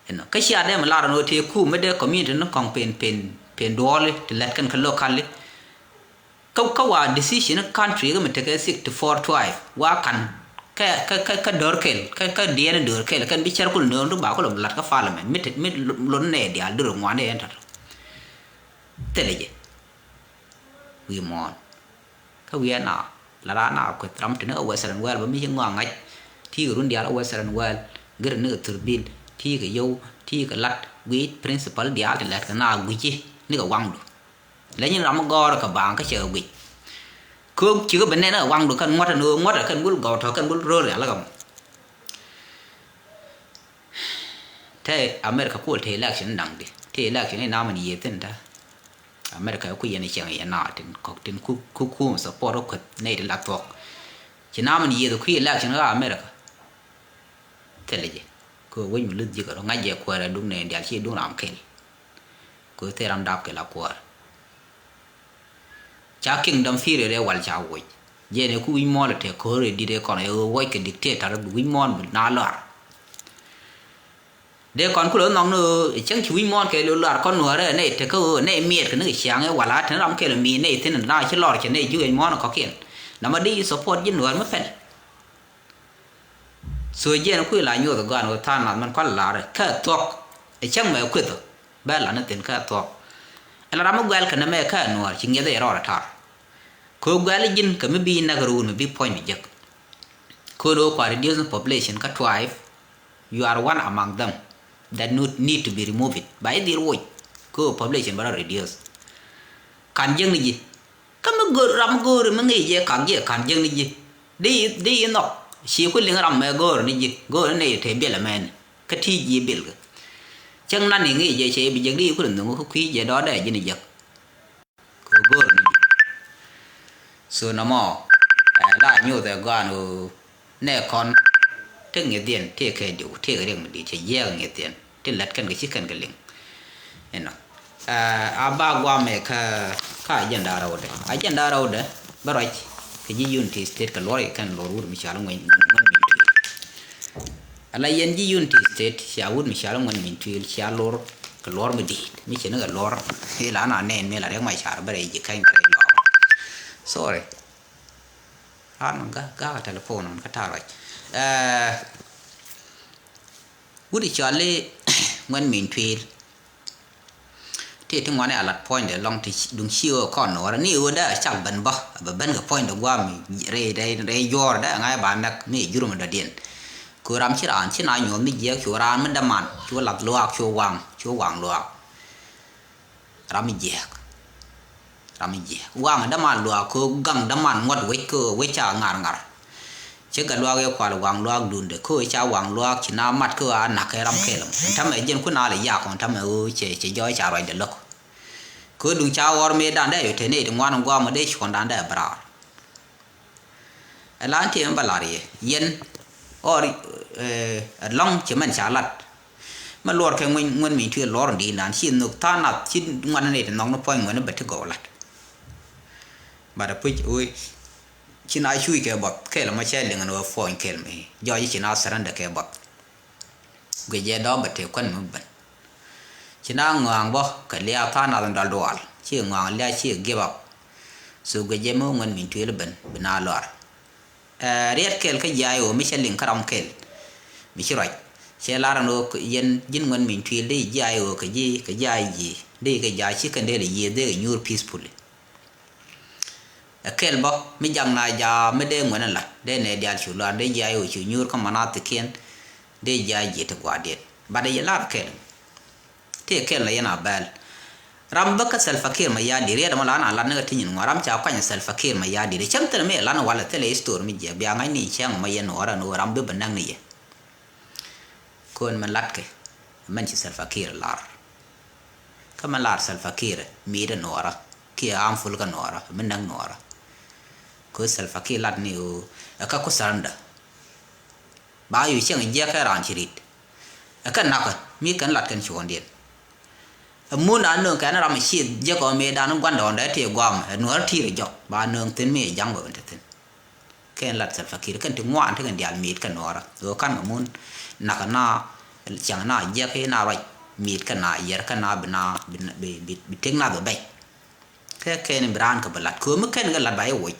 Inɔ kä cia dee mi lar ni ɣöö tëë kum mi dee community ni kɔŋ pen pen pen duɔɔli ti lät kɛn kä locally. Kä kä wa decision ni country kä mi tekɛ sixty four tribe wa kan kä kä kä kä dör kel kä kä diɛn dör kel kɛn bi cɛr kul nööŋ ti ba kul bi lat kä parliament mi te mi lot nɛ diaal dör ŋuan dee ɛn tɔt. Thilɛ jɛ wi̱i̱ muɔ̱ɔ̱n. Kä wi̱i̱ ɛn a la raan a kueth ram tini kä Western world bä mi ci ŋɔak ŋa̱c. Ti̱i̱ kɛ run diaal kä Western world gir ni kɛ thurbil ti̱i̱ kɛ yio̱w ti̱i̱ kɛ lat. guic principal diaal ti lɛt kɛ na guici ni kɛ waŋdu. Lɛ nyin ram mi gɔɔr kɛ baaŋ kä cɛ kɛ guic. Kɛ cikɛ bi nɛn ɛ waŋdu kɛn ŋuɔ̱t ɛn ɣöö ŋuɔ̱t ɛ kɛn gul gɔw tɔ kɛn gul röör rial ɛ kɛ mɔ. Te America kuɔl te election daŋ di. Te election in namen yiëë thin ta. America ku yɛn cieŋ yɛn na tin kɔk tin ku ku kum support kueth nɛy ti la thuɔk. Ci namen yiëë ku election ka America. Thilɛ jɛ. Kɛ wec mi luth ji̱ kɛ rɔ ŋa̱c jɛ kuäärɛ duŋ nɛy dial ci duŋ ram kel. Kɛ thil ram dap kɛ la kuäär. Ca kingdom theory rɛ wal ca woc. Jɛn ɛ ku wi̱c muɔ̱ɔ̱n lɛ tɛk ko̱r ɛ dit ɛ kɔn ɛ ɣöö wuɔc kɛ dictator bi wi̱c muɔ̱ɔ̱n bi na lɔar. Dee kɔn kulɛ nhɔk ni ɣöö ɛ cäŋ ci wi̱c muɔ̱ɔ̱n kɛ lo̱l lɔar kɔn nuäärä ɛ nɛy tekä ɣöö ɛ nɛy miɛt kɛ ni kɛ ciaŋ ɛ wala te ni ram kɛl ɛ mi̱i̱n nɛy thi̱n na ci lɔr cɛ nɛy ji̱ wi̱c muɔ̱ɔ̱n ɛ kɔ̱kiɛn. Namɔ di support ji̱ nuäär mi pɛl. So jiɛn kui̱ la nyuɔth ɛ gɔaa ni ɣöö tha̱a̱ŋ nath mɛn kɔn ɛ la̱r ɛ kä thuɔ̱k ɛ cäŋ mɛ kueth ɔ bɛ la ni thi̱n kä thuɔ̱k. Ɛ la ram mi guɛl kɛ nɛmɛ kä nuäär ci ŋiɛth ɛ rɔɔd ɛ ta̱r. Kɛ ɣöö guɛl ji̱n kɛ mi bi näk run mi bi puɔ̱ny mi jek. Kɛ ɣöö kua reducing population kä tribe, you are one among them that need, need to be removed. Ba i̱ dhil woc kɛ ɣöö population bɛ rɔ reduce. Kan jiäkni ji̱. Kä mi go̱o̱r ram mi go̱o̱r mi ŋi̱i̱c jɛ kak jɛ kan jiäkni ji̱. Di di inɔ ci ku liŋ ram mɛ go̱o̱r ni ji̱ go̱o̱r ni nɛy te biɛl ɛmɛn. Kä ti ji̱ biɛl kɛ cäŋ nan i̱ ŋi̱i̱c jɛ cɛ bi jek di ku liŋ kä kui̱ jɛ dɔɔdɛ ji̱ ni jek. Kɛ go̱o̱r ni ji̱. So nɔmɔ ɛ la nyuuth ɛ gɔaan ɣöö nɛ kɔn ti ŋi̱thiɛn ti kɛ diw ti kɛ riɛk mi di̱i̱t cɛ jiɛɛk ŋi̱thiɛn ti lät kɛn kɛ ci kɛn kɛ liŋ. Inɔ a ba guamɛ kä kä agenda rɛwdɛ agenda rɛwdɛ bä ruac kɛ ji̱ Unity State kɛ luɔr kɛ kɛn luɔr wut mi cal ŋuɛny ŋuɛny mi tui̱l. Ala yɛn ji̱ Unity State cia wut mi cal ŋuɛny mi tui̱l cia luɔr kɛ luɔr mi di̱i̱t mi ci ni kɛ luɔr. Ila na nɛn mi la riɛk ma car bä rɛy ji̱ kɛny bä rɛy luɔr. Sorry. Ran mi gak gak telephone ɔn kä ta̱a̱ ruac. Ɛɛ, wut i̱ cɔal i̱ ŋuɛn min tuil. Ti ti ŋuani a lat puɔ̱nydɛ lɔŋ ti duŋ ci ɣöö kɔn nuɔɔrä ni ɣöö dee a cak ben bä a bɛ ben kɛ puɔ̱nydɛ gua̱a̱m rɛy rɛy rɛy juɔ̱ɔ̱r dee a ŋa̱c ba näk mi jur mi dɔ̱diɛn. Kɛ ɣöö ram ci raan ci na nyuɔ̱th mi jiɛɛk cu raan mi däman cu lath luaak cu waŋ cu waŋ luaak. Ram mi jiɛɛk. Ram mi jiɛɛk waŋ däman luaak kä gaŋ däman ŋuɔ̱t wec kä wec ca ŋar ŋar. Ci Gatluak yɛ kual waŋ luaak duundɛ kä ca waŋ luaak ci na mat kä a nak kɛ ram kɛl mɔ. Ɛn tämɛ jiɛn kun a lɛ yak ɛn tämɛ ɣöö cɛ cɛ jɔɔc ca ruacdɛ lo̱k. Kä duŋ ca ɣɔr mëëdan dee yɔ te nɛy ti ŋuan guam dee cuɔ̱ndan dee bɛ raar. Ɛ la ɛn tëë mɛ bä lar yɛ yɛn ɣɔr ɛ lɔ̱ŋ ci mɛn ca lat. Mɛ luɔr kɛ ŋuɛn ŋuɛn mi tuëë luɔr in di̱i̱t nan ci nhök tha̱a̱ŋ nath ci ŋuan ni ti nhɔk ni puɔ̱ny ŋuɛn ni bɛ ti gɔw lat. Bat a puc ɣöö ci na cuc kɛ buɔth kɛl mɔ cɛ liŋ ni ɣöö puɔ̱ny kɛl mi jɔɔc ci na surrender kɛ buɔth. Guic jɛ dɔ̱ɔ̱p bɛ tëë kuän mi ben. Ci na ŋɔaŋ bä kɛ lia̱a̱ tha̱a̱ŋ nath in dɔl dual ci ŋɔaŋ lia̱a̱ ci give up. So guic jɛ mi wä ŋuɛn min tuëël ben bi na luar. Ɛ riɛt kɛl kä jiay ɣöö mi cɛ liŋ kä ram kɛl mi ci ruac. Cɛ lar ɛn ɣöö yɛn ji̱n ŋuɛn min tuëël dee jiay ɣöö kɛ ji̱ kɛ jiay ji̱ dee kɛ jiay ci kɛn dee lɛ yiëë dee kɛ nyuur peacefully. Ɛ kɛl bä mi jak na ja̱a̱ mi dee ŋuɛn ɛ la̱t dee nɛ diaal cu luaar dee jiay ɣöö cu nyuur kä manathikiɛn dee jiay ji̱ ti gua̱a̱rdiɛn. Bat ɛ yɛ lar kɛl. Tëë kɛl na yɛn a bɛl. Ram bä kä Salva Kiir Mayardit riɛt ɛmɔ la na lat ni kɛ ti nyin ŋuan ram ca kuany Salva Kiir Mayardit. Cäŋ thilɛ mi ɛ lan walɛ thilɛ history mi jiɛk bia ŋa̱c ni cäŋ ɛmɔ yɛn ɣɔr ɛn ɣöö ram bi bɛ näk ni yɛ. Kön mɛn latkɛ mɛn ci Salva Kiir lar. Kä mɛn lar Salva Kiir mi̱i̱t ɛ nuɔɔrä kiɛ armful kä nuɔɔrä mi näk nuɔɔrä. Kö Salva Kiir lat ni ɣöö ɛ kä ku surrender. Ba yu cieŋ jiɛk kɛ raan ci rit. Ɛ kɛn nakä mi kɛn lat kɛn cuɔ̱ɔ̱ŋdiɛn. Ɛ mun a nööŋ kɛn ram ɛ ci jiɛk ɔ mëëdan gua̱ndɔɔŋdɛ ti guam ɛ nuäär ti̱i̱r ɛ jɔk ba nööŋ thi̱n mi ɛ ja̱ŋ bɛ ben te thi̱n. Kɛn lat Salva Kiir kɛn ti ŋuan ti kɛn diaal mi̱i̱t kɛ nuɔɔrä ɣöö ka̱n kɛ mun nakä na cieŋ na jiɛk i̱ na ruac mi̱i̱t kɛ na yiɛr kɛ na bi na bi bi bi tëk na bɛ bɛc. Kɛ kɛn bi raan kɛ bi lat kɛ ɣöö mi kɛn kɛ lat ba i̱ woc.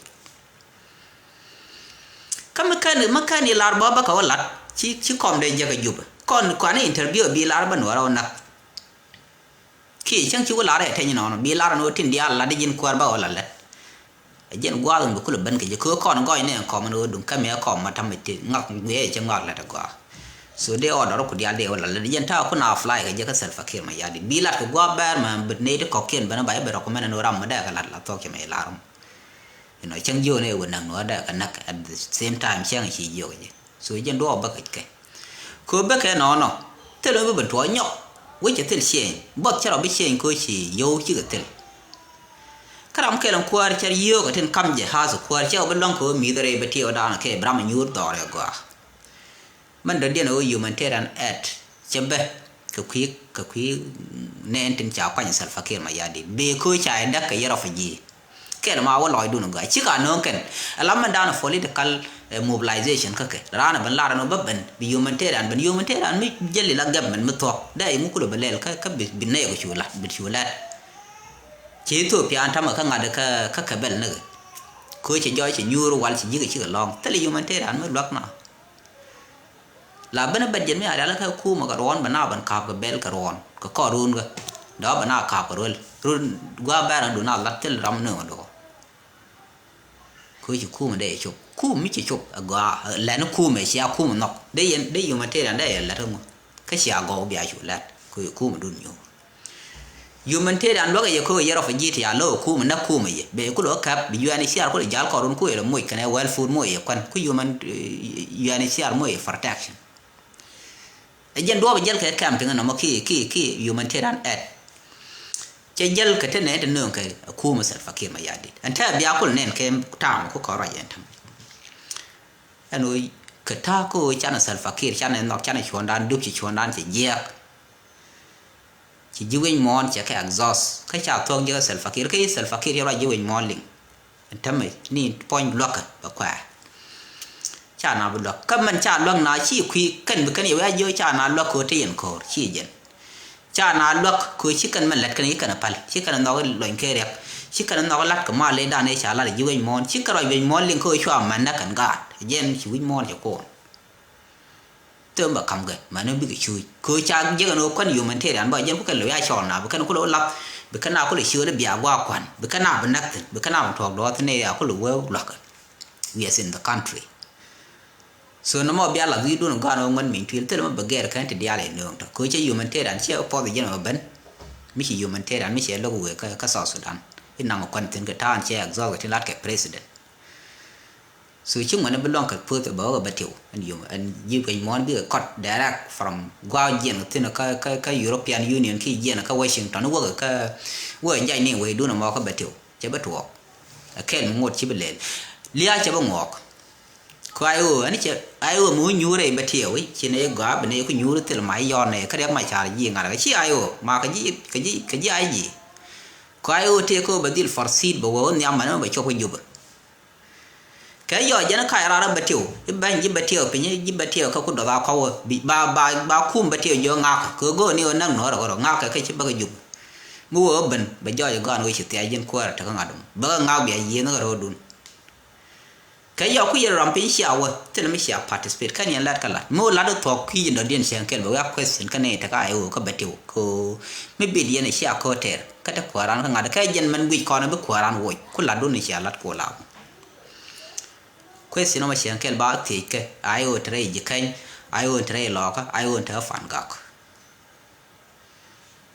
Kä mi kɛn mi kɛn i̱ lar bä bä kɛ wä lat ci ci kɔm dee jiɛk ɛ Jubɛ kɔn kuan i̱ interview bi lar bä nuɔɔrä wä näk. Kiɛ cäŋ ci wä lar ɛ teny nɔnɔ bi lar ni wä tin diaal lat di ji̱n kuäär bä wä la lät. Ɛ jiɛn gua̱a̱th in bi kulɛ ben kɛ ji̱ kɛ ɣöö kɔn gɔɔy ni ɛn kɔm ɛn ɣöö duŋ kämɛ ɛ kɔm ma ta̱mɛ ti ŋak guiɛ cɛ ŋak lät ɛ gɔaa. So dee order ku diaal dee wä la lät jɛn ta̱a̱ kun a apply kɛ jɛ kä Salva Kiir Mayardit. Bi lat kɛ gua̱a̱p bɛɛr mɛ bi nɛy ti kɔ̱kiɛn ben a ba jɛ ben recommend ni ram mi dee kɛ lat la thuɔ̱k cɛ mɛ i̱ la̱r mɔ. You know, cäŋ jiök ni wä näk ni wä dee kɛ näk at the same time cäŋ ci jiök jɛ. So jɛn duɔɔk bä kɛ kɛ. Kɛ bä kɛ nɔnɔ. Thil mi bi ben tuɔɔk nyɔk. Wec cɛ thil change. Buɔth cɛ rɔ bi change kɛ ci yio̱w cikɛ thil. Kä ram kɛl in kuäär cɛ yio̱w kɛ tin kam jɛ hath kuäär cɛ wä bi luäŋ kɛ wä mi̱th rɛy bɛ tiɛw daanɔ kɛ bi ram in nyuur dhɔr ɛ gɔaa. Mɛn dɔ̱diɛn ɣöö humanitarian aid cɛ bä kɛ kui̱, kɛ kui̱ nɛɛn tin ca kuany Salva Kiir Mayardit. Bee köö ca ɛ däk kɛ yɛ refugee. Kɛl ma wä lɔcdun gɔaa. Cikɛ a nööŋ kɛn. Ala mɛn daanɔ political, eh, mobilization kä kɛ. Raan ɛ ben lar ɛn ɣöö bä ben. Bi humanitarian ben. Humanitarian mi jäli la government mi thuɔ̱k. Dee iŋu kulɛ bɛ lɛl kä, kä bi, bi nɛy kɛ cu lat. Bi cu lat. Ci Ethiopia an tamɛ kä ŋa̱t kä, kä kɛ bɛl ni kɛ. Köö cɛ jɔɔc cɛ nyuur wal cɛ ji̱ kɛ cikɛ lɔ̱ŋ. Thilɛ humanitarian mi luäk na. La ben bɛt jɛn mi a rial kä kumɛ kɛ ruɔ̱n bɛ na ben ka̱p kɛ bɛl kɛ ruɔ̱n kɛ kɔr run kɛ dɔ̱ bɛ na ka̱p kɛ ruel run gua̱a̱ bɛr an dun a lat thil ram ni wä dɔ̱. Kɛ ci kumɛ dee cop kum mi ci cop a gɔaa lɛn kumɛ cia kumɛ nhɔk dee yɛn dee humanitarian dee yɛn lɛt kä ŋu kä cia gɔw bia cu lɛt kɛ kumɛ dun nyuur. Humanitarian luäk yɛ kä yɛ refugee ti a lo̱ kum nä kum yɛ bɛ ku lo̱ käp bi U N H C R ku lɛ jal kɔrun ku yɛ lɛ moc kɛnɛ well food moc yɛ kuan ku human, eh, U N H C R moc yɛ protection. Ɛ jɛn duɔɔp jäl kɛ kɛm tiŋ nɔmɔ ki, ki, ki humanitarian aid. Cɛ jäl kɛ te nɛ te nööŋ kɛ kum Salva Kiir Mayardit. Ɛn tɛ bia kul nɛn kɛ ta̱a̱m ku kɔn ruac ɛn ta̱m. Ɛn ɣöö kɛ ta̱a̱ kä ɣöö canɛ Salva Kiir canɛ nhɔk canɛ cuɔ̱ɔ̱ŋdan dup ci cuɔ̱ɔ̱ŋdan cɛ jiɛɛk. Ci ji̱ wec muɔ̱ɔ̱n cɛ kɛ exhaust kä ca thuɔ̱k ji̱ kä Salva Kiir kä i̱ Salva Kiir cɛ ruac ji̱ wec muɔ̱ɔ̱n liŋ. Ɛn tämɛ ni puɔ̱ny luäkä bɛ kuɛɛr. Ca na bi luäk kä mɛn ca luäk na ci kui̱ kɛn bi kɛn yɛ wee a jiök ca na luäk kɛ ɣöö te yɛn ko̱o̱r ci jɛn. Ca na luäk kɛ ɣöö ci kɛn mɛn lät kɛn ci kɛn päl ci kɛn nhɔk luɔny kɛ riɛk ci kɛn nhɔk la̱t kɛ mal ley dan ëë ca la̱t ji̱ wec muɔ̱ɔ̱n ci kɛn ruac wec muɔ̱ɔ̱n liŋ kɛ ɣöö cua män nä kɛn gaat jɛn ci wec muɔ̱ɔ̱n cɛ ko̱o̱n. Thöm bɛ ka̱m kɛ mani bikɛ cuuc kɛ ɣöö ca jiäk ɛn ɣöö kuan humanitarian bä jɛn ku kɛn lo̱c a cɔɔl na bi kɛn ku lo̱c lath bi kɛn a ku lo̱c ciööl i̱ bia gua̱a̱k kua̱n bi kɛn a bi näk thi̱n bi kɛn a bi tuɔɔk duɔɔth thi̱n ëë a ku lo̱c wee lua̱kɛ. We are in the country. So nɔmɔ bia lath wi̱i̱dun ɛ gɔaa ni ɣöö ŋuɛn min tuil thilɛ mi bɛ gɛr kɛn ti diaal ɛ nööŋ tɔ kɛ ɣöö cɛ humanitarian ciɛ puɔth ɛ jɛn ɛ bä ben. Mi ci humanitarian mi cɛ lo̱k wëë kä, kä South Sudan. I̱ naŋ ɛ kuan thi̱n kɛ ta̱a̱n cɛ exhaust kɛ ti lat kɛ president. So ci ŋuɛn bi luɔ̱ŋ kɛ puɔth bɛ wä kɛ bɛ tiw ɛn yom ɛn ji̱ gueny muɔ̱ɔ̱n bikɛ kɔt direct from gua̱a̱k jiɛn kɛ thi̱n kä, kä, kä European Union ki jiɛn kä Washington wä kɛ kä wä ɛn jac ni wecdun ɛmɔ kä bɛ tiw cɛ bɛ tuɔɔk. Ɛ kɛl mi ŋot ci bi lɛl lia̱a̱ cɛ bɛ ŋuɔɔk. Kua I O ɛn cɛ I O mi wä nyuur rɛy bɛ tiw i̱ ci nɛ gɔaa bi nɛ ku nyuur thil ma i̱ yɔn nɛ kä riɛk ma car ji̱ ŋa̱r kɛ ci I O ma kɛ ji̱ kɛ ji̱ kɛ ji̱ I G. Kua I O tëë kä bɛ dhil farsit bɛ wä wä nhiam mɛn bɛ cop kä Jubɛ. Kɛ yɔ jɛn kac rar bɛ tiw i̱ bɛny ji̱ bɛ tiw piny ji̱ bɛ tiw kä ku dɔth a kɔwä ba ba ba kum bɛ tiw jiɔ ŋakä kɛ go̱o̱r ni ɣä näk nuɔ̱ɔ̱r ɣä rɔ ŋakä kɛ ci bäkɛ jup. Mi wee ɣä ben bɛ jɔɔc ɛ gɔaan wee ci thiac ji̱n kuäärä tekä ŋa̱t dum bäkɛ ŋa̱k bia yiëëth ɣä ro̱o̱dun. Kɛ yɔ ku yɛ ram piny cia wä thilɛ mi cia participate kɛn yɛn lat kä lat mi wä lat ɣä thuɔ̱k kui̱c in dɔ̱diɛn cieŋ kɛl bɛ wek a question kä nɛy tekä a i̱ ɣöö kä bɛ tiw kɛ ɣöö mi bit yɛn cia ko̱o̱t tɛɛr kä te kuääran kä ŋa̱t kɛ jɛn mɛn guic kɔn bi kuääran woc ku latdun cia lat ku lat. Question ɔmɔ cieŋ kɛl ba thiec kɛ a i̱ ɣöö te rɛy ji̱ kɛny a i̱ ɣöö te rɛy lɔɔkä a i̱ ɣöö te ɣä fan gak.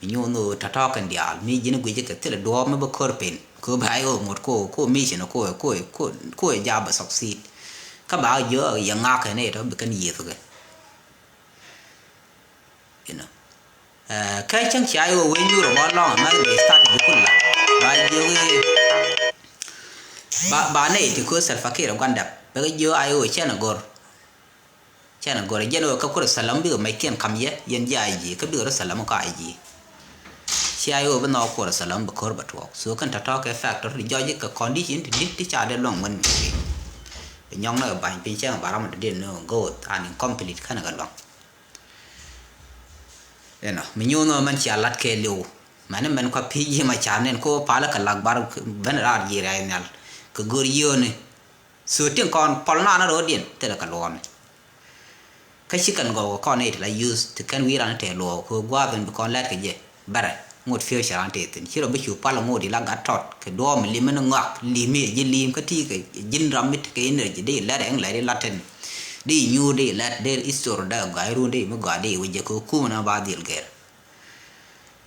Mi nyuun ɣöö tɔ̱tɔ̱ kɛn diaal mi ji̱n guic kɛ thilɛ duɔɔp mi bi kör pen kɛ ɣöö ba i̱ ɣöö ŋot ko ko mission ko ko ko ko ja bɛ succeed. Kä ba jiö yɛ ŋak kɛn i̱ tɔ bi kɛn yiëth kɛ. You know. Ɛ, kä cäŋ cia i̱ wee nyuur ɛ bä lɔŋ ɛmɛ bi start bi kul la ba jiök i̱ ba ba nɛy ti köö Salva Kiir ɛ gua̱n dap bɛ kɛ jiök a i̱ wee cɛn ɛ go̱r. Cɛn ɛ go̱r ɛ jɛn ɛ wee kä Kur Salam bikɛ mɛckiɛn ka̱m yɛ yɛn ji̱ I G kä bikɛ rɔ Salam kä I G. Cia i̱ wee bi nhɔk Kur Salam bɛ ko̱r bɛ tuɔɔk so kɛn tɔ̱tɔ̱ kɛ factor ti jɔc kɛ condition ti di̱t ti ca dee luɔ̱ŋ ŋuɛn mi. Bi nyɔŋ ni kɛ ba̱ny piny cɛn ɛ ba ram ɛ dee ni ɛ go̱o̱th an incomplete kɛn ɛ kɛ luɔ̱ŋ. Inɔ mi nyuuth nɔ mɛn cia lat kɛɛliw mɛn mɛn kua pi̱i̱c ji̱ ma car nɛn ko palä kɛ lak bar ben raar ji̱ rɛy nhial kɛ gör yio̱o̱ni. So tin kɔn pɔl naan ro̱o̱diɛn thilɛ kɛ luɔ̱ɔ̱mi. Kä ci kɛn gɔw kɛ kɔn nɛy ti la use ti kɛn wi̱i̱ ran tɛɛ luɔ̱ɔ̱k kɛ gua̱a̱th in bi kɔn lɛt kɛ jɛ bɛrɛ ŋot future ran tɛɛ thi̱n ci rɔ bi cu pal ŋot ila gat tɔt kɛ duɔ̱ɔ̱mi lim in ŋɔak lim i̱ ji̱ lim kä ti kɛ ji̱n ram mi ti kɛ energy di lɛt ɛŋ lɛt ilat tɛn. Di nyuur di lɛt di istor da gɔ̱a̱c run di mi gɔaa di wi̱c jɛ kɛ kum na ba dhil gɛr.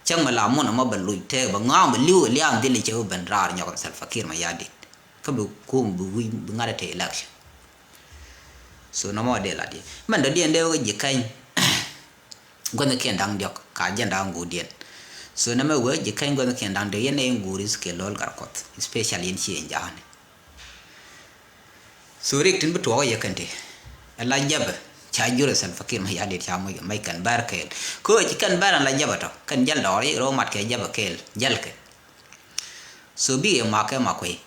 Cäŋ mi la mun ɛmɔ bɛ luc tɛk bɛ ŋɔaŋ bɛ li̱w liaam dhil cɛ wä ben raar nyɔk Salva Kiir Mayardit. Kä bi kum bi wi̱c bi ŋa̱t ɛ te election. So nɔmɔ dee lat yɛ mɛn dɔ̱diɛn dee wä ji̱ kɛny. Guäthnikiɛn da̱ŋ diɔ̱k ka jɛn da̱ŋ guudiɛn. So nɛmɛ wee ji̱ kɛny guäthnikiɛn da̱ŋ diɔ̱k yɛn ɛ yɛn guur is kɛ lo̱l gar kuɔth especially yɛn ci yɛn ja̱a̱ni. So rik tin bi tuɔɔk yɛ kɛn ti ɛ la jäpɛ ca jurɛ Salva Kiir Mayardit ca moc kɛ mec kɛn bɛr kɛɛl. Kɛ ɣöö ci kɛn bɛr ɛn la jäpɛ tɔ kɛn jäl dɔɔr yik rɛw mat kɛ jäpɛ kɛɛl jäl kɛ. So bikɛ yɛ mak kɛ mak kuey.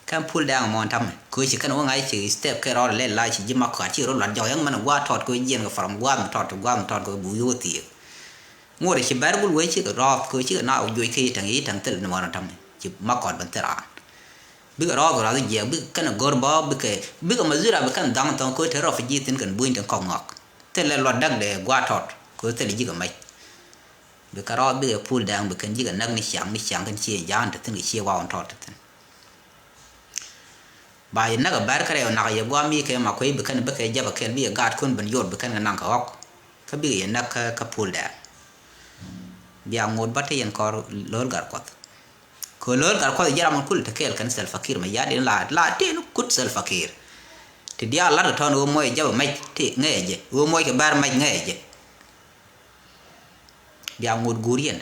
Kɛn pul dɛŋ mɔn tamɛ kɛ ɣöö ci kɛn wä ŋa̱c ci step kɛ rɔɔd lɛl la ci ji̱ mak kɔaat ci rɔ luat jɔk yɛn mɛn gua̱a̱th tɔt kɛ ɣöö jiɛn kɛ from gua̱a̱th mi tɔt gua̱a̱th mi tɔt kɛ ɣöö buk yo̱o̱ thiëëk. Ŋot ci bɛr gul wee cikɛ rɔɔth kɛ cikɛ na juɔc kɛ itäŋ itäŋ thil ni mɔnɔ ta̱ŋ ci ma kɔt ben thil raan. Bikɛ rɔɔth kɛ rɔɔth jiɛk bikɛ kɛn go̱r bä bikɛ bikɛ ma zura bi kɛn dhaŋ thɔŋ kɛ te rɔɔth ji̱ thin kɛn buny tin kɔk ŋɔk. Thil lɛ luɔt däk dee gua̱a̱ tɔt kɛ thil ji̱ kɛ mɛc. Bikɛ rɔɔth bikɛ pul dɛŋ bi kɛn ji̱ kɛ näk ni ciaŋ ni ciaŋ kɛn ci ja̱a̱n te thin kɛ ci waw tɔt te thin. Ba yɛ näk a bɛr kärɛ nak yɛ guam mi kɛ ma kuey bi kɛn bikɛ jɛp a kɛl bi yɛ gaat kun ben yot bi kɛn kɛ naŋ kɛ ɣɔk. Kä bikɛ yɛ näk kä pul dɛɛr. Bia ŋot bä te yɛn kɔr lo̱l gar kuɔth. Kɛ lo̱l gar kuɔth jɛ ram kul te kɛɛl kɛn Salva Kiir Mayardit la la tin kut Salva Kiir. Ti diaal lat kɛ tɔn ɣöö muɔc jɛp a mɛc ti ŋɛɛ jɛ ɣöö muɔc kɛ bɛr mɛc ŋɛɛ jɛ. Bia ŋot guur yɛn.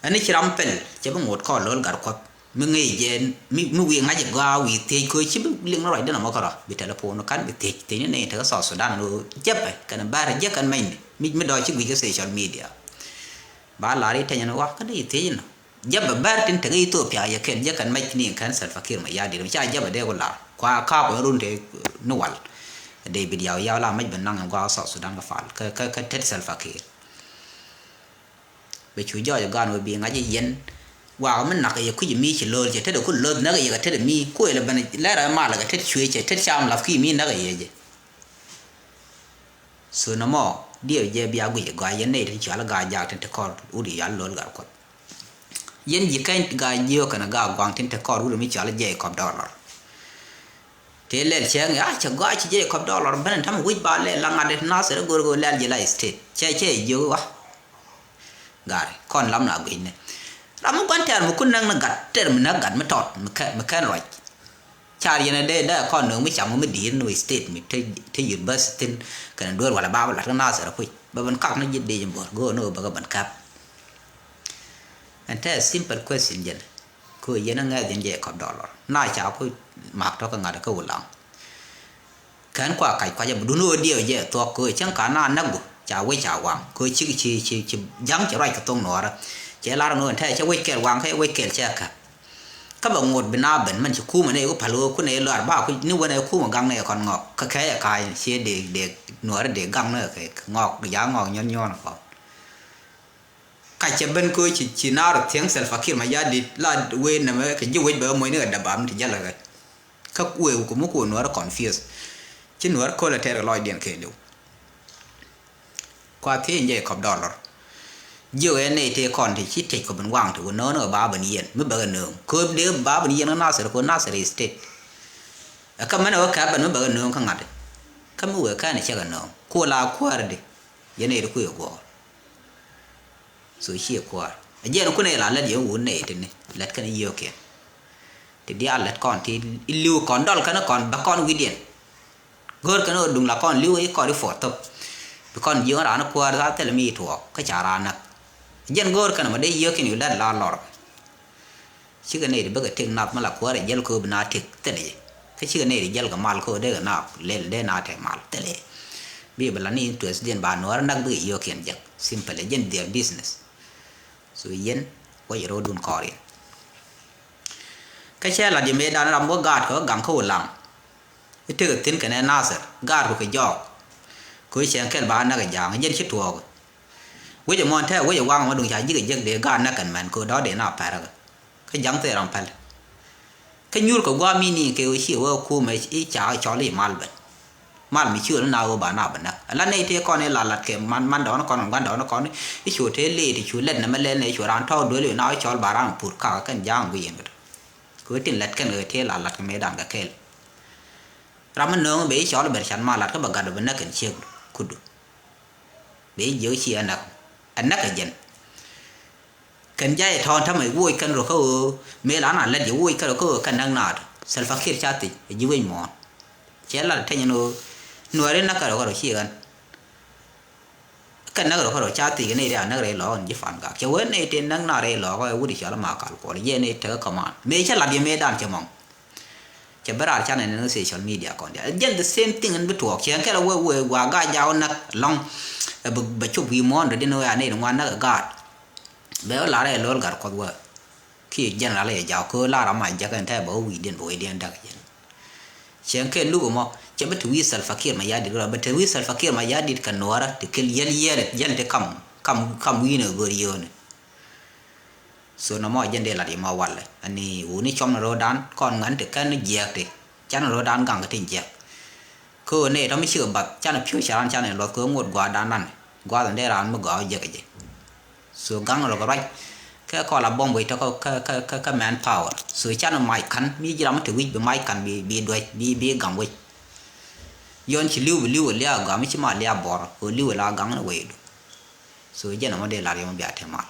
Ɛn ci ram pɛl cɛ bi ŋot kɔɔl lo̱l gar kuɔth mi ŋäc jɛ mi wi̱i̱ ŋa̱c ɛ gɔaa wi̱i̱ thiec köö ci bi liŋ ni ruacdä nɔmɔ kärɔa bi telephone ka̱n bi thiec thiec ni nɛy tekä South Sudan ni ɣöö jepɛ kɛn bär jek kɛn mɛcni mi mi dɔɔc ci gui̱c kä social media. Ba lar i̱ tɛnyɛ ni wak kä dee i̱ thiec inɔ jepɛ bär tin tekä Ethiopia yɛ kɛn jek kɛn mɛc ni kɛn Salva Kiir Mayardit mi ca jepɛ dee ku lar kua ka̱a̱k kua run te ni wal. Dee bi diaw yaw la mɛc bi naŋ ɛn gɔaa South Sudan kä pal kä kä tet Salva Kiir. Bɛ cu jɔɔc ɛ gɔaa ni wä bi ŋa̱c yɛn. Wakä mi nak yɛ kui̱c mi ci lo̱l cɛ tet ɛ ku lo̱th näk yɛ kɛ tet ɛ mi kuël ɛ ben lɛr ɛ mal ɛ kɛ tet cuëë cɛ tet cam lap ki mi näk yɛ jɛ. So nɔmɔ diɛw jɛ bia guic ɛ gɔaa yɛn nɛy tin cual ɛ gaa jaak tin te kɔr wut yal lo̱l gar kuɔth. Yɛn ji̱ kɛny gaa jiök kɛn ɛ gaa gua̱a̱ŋ tin te kɔr wut mi cual ɛ Jacob Dollar. Tëë lɛl cäŋ a cɛ gɔaa ci Jacob Dollar ben in ta̱mɛ wi̱c ba lɛl la ŋa̱t Nasir go̱r go̱r lɛl ji̱ la state cɛ cɛ jiök wa. Gari kɔn lam na gui̱cni ram mi gua̱n tɛɛr mi kun näk ni gat tɛɛr mi näk gat mi tɔt mi kɛn ruac. Car yɛn a dee dee kɔn nööŋ mi cam mi di̱i̱t ni wi̱c state mi te university thin kɛn dueer wala ba bi lat kä Nasir a puc ba ben kak ni ji̱ dee ji̱ bo̱r go̱o̱r ni wä bä kä ben kap. Ɛn te a simple question jɛn. Kö yɛn a ŋɛth in Jacob Dollar na ca ku mak tɔ kä ŋa̱t kä Ulaŋ. Kɛn kua kac kuac a bi dun ɣöö diɛw jɛ thuɔk kö cäŋ ka na näk gu ca wec ca waŋ kö cik ci ci ci ja̱ŋ ci ruac kɛ thoŋ nuɔɔrä. Cɛ lar ŋö ɛn te cɛ wec kɛl waŋ kä wec kɛl cɛ käp. Kä bɛ ŋot bi na ben mɛn ci kumɛ nɛ ku päl ɣöö ku nɛ lɔar ba ku ni wänɛ kumɛ gaŋ nɛ kɔn ŋɔk kä kɛ yɛ ka̱a̱c ciɛ dee dee nuɔɔrä dee gaŋ nɛ kɛ ŋɔk ja̱ ŋɔk nyɔn nyɔn kɔ. Ka cɛ ben köö ci ci naar thiäŋ Salva Kiir Mayardit la wee nɛmɛ kɛ ji̱ wec bɛ moc ni kɛ däbam ti jälɛ kɛ. Kä wee ku mi ku nuɔr confuse. Ci nuɔr köl a tɛr kɛ lɔcdiɛn kɛ liw. Kua thiec in Jacob Dollar. Jiök ɛ nɛy tëë kɔn ti ci tec kɔ ben waŋ ti wä nööŋ ni kɛ ba ben yɛn mi bɛ kɛ nööŋ. Kööp dee ba ben yɛn kä Nasir kɛ Nasir state. Ɛ kä mɛn ɛ wä kɛ ben mi bɛ kɛ nööŋ kä ŋa̱t. Kä mi wee kɛn ɛ cɛ kɛ nööŋ. Ku la kuäär di. Yɛn nɛy ti kui̱ ɛ guɔ̱ɔ̱r. So ciɛ kuäär a jiɛn kunɛ la lät yɛ wun nɛ itini lät kɛn yiokiɛn. Ti diaal lät kɔn ti iliw kɔn dɔl kɛn kɔn bä kɔn wi̱diɛn. Go̱o̱r kɛn ɣöö duŋ la kɔn li̱w i̱ kɔn i̱ puɔth thop. Bi kɔn jiök raan i̱ kuäär tha thilɛ mi i̱ tuɔɔk kä ca raan näk. A jiɛn go̱o̱r kɛn mɛ dee yiokiɛn yu lät la lɔr. Cikɛ nɛy ti bäkɛ tëk nath mi la kuäärɛ jäl kööb na tëk thilɛ jɛ. Kä cikɛ nɛy ti jäl kɛ mal kööb dee kɛ na lɛl dee na tɛk mal thilɛ jɛ. Bi bɛ la ni interest diɛn ba nuɔɔr näk bikɛ yio̱o̱kiɛn jek. Simple jɛn their business. So yɛn wä jɛ ro̱o̱dun kɔɔriɛn. Kä cɛ lat jɛ mëëdan ram wä gaat kɛ wä gaŋ kä wä laŋ. I̱ tekɛ thi̱n kɛnɛ Nasir gaat kɛ jɔɔk. Kɛ wä cɛn kɛl ba näk ɛ ja̱a̱ŋ jɛn ci tuɔɔk. Wec ɛmɔ ɛn tɛ̈ wec ɛ waŋ ɛmɔ duŋ ca ji̱ kɛ jek dee gaat näk kɛn mɛn kɛ dɔ̱ dee na pɛr kä. Kä ja̱ŋ thil ram päl. Kä nyuur kɛ gua̱a̱ mi ni kɛ ɣöö ci ɛ wee ɛ kuum ɛ i̱ ca cɔl i̱ mal ben. Mal mi ci ɣöö ni na ɣöö ba na bɛ näk. Ala nɛy tëë kɔn i̱ la lat kɛ man, man dɔɔn kɔn, gua̱n dɔɔn kɔn i̱ cu tëë lëë ti cu lɛt nɛmɛ lɛl nɛ cu raan tɔ̱ duel i̱ na ɣöö cɔl ba raan pur kak kɛn ja̱a̱ŋ guic yɛn kɛ. Kɛ ɣöö tin lät kɛn kɛ tëë la lat kɛ mëëdan kɛ kɛɛl. Ram mi nööŋ bɛ i̱ cɔl bɛ can ma lat kä bɛ gat bɛ näk kɛn ciek kudu. Bɛ i̱ jiök ci ɛ näk, ɛ näk ɛ jɛn. Kɛn jay tɔ̱ɔ̱n tämɛ woc kɛn rɔ kä ɣöö mëë la na lät jɛ woc kɛn rɔ kä ɣöö kɛn näk naat. Salva Kiir ca thiec ɛ ji̱ wec muɔ̱ɔ̱n. Cɛ lat teny ɛn ɣöö Nuääri näk kɛn rɔ kä rɔ ci ɣän. Kɛn näk rɔ kä rɔ ca thiec kɛ nɛy ti a näk rɛy lɔɔk ɛn ji̱ Pan Gak cɛ wee nɛy ti näk naat rɛy lɔɔk ɛ wut i̱ cɔl ma kal kuɔl yɛ nɛy tekä command mëë cä lat yɛ mëë dan cɛ mɔŋ. Cɛ bä raar canɛ ni social media kɔn diaal. Jɛn the same thing in bi tuɔɔk cɛ kɛl a wee wee wa gaa jaw näk lɔŋ. Bɛ cop wi̱i̱ muɔ̱ɔ̱n dɔ̱diɛn wee a nɛy ti ŋuan näk ɛ gaat. Bɛ wä lar ɛ lo̱l gat kuɔth wee. Kiɛ general ɛ jaw köö lar ama jɛk ɛn tɛɛ bɛ wä wi̱i̱diɛn bɛ wecdiɛn däk jɛn. Cɛ kɛ luk ɛmɔ cɛ bä te wi̱i̱ Salva Kiir Mayardit kɛ rɔ bä te wi̱i̱ Salva Kiir Mayardit kɛ Nuäärä te kɛl yɛl yɛl yɛn te kam kam kam wi̱i̱n ɛ gör yio̱o̱ni. So nɔmɔ jɛn dee lat yɛ ma walɛ ani wuni cɔm ni ro̱o̱dan kɔn ŋän ti kɛn jiɛɛk ti. Can ni ro̱o̱dan gaŋ kɛ ti jiɛɛk. Kä ɣöö nɛy tɔ̱ mi cikɛ bath can ni pi̱w ca raan can ni luɔth kɛ ɣöö ŋot gua̱a̱rdan nan gua̱a̱th in dee raan mi gɔaa wä jiɛk kɛ jɛ. So gaŋ ni rɔ kɛ ruac kɛ kɔl a bɔm wec tɔ̱ kä kä kä kä man power. So can ni mac ka̱n mi ji̱ ram mi te wi̱c bi mac ka̱n bi bi duäc bi bi gaŋ wec. Yɔn ci li̱w bi li̱w ɛ lia̱a̱ gɔaa mi ci ma lia̱a̱ bɔr ɣöö li̱w ɛ la gaŋ ni wecdu. So jɛn ɛmɔ dee lar yɛ ma bia te mal.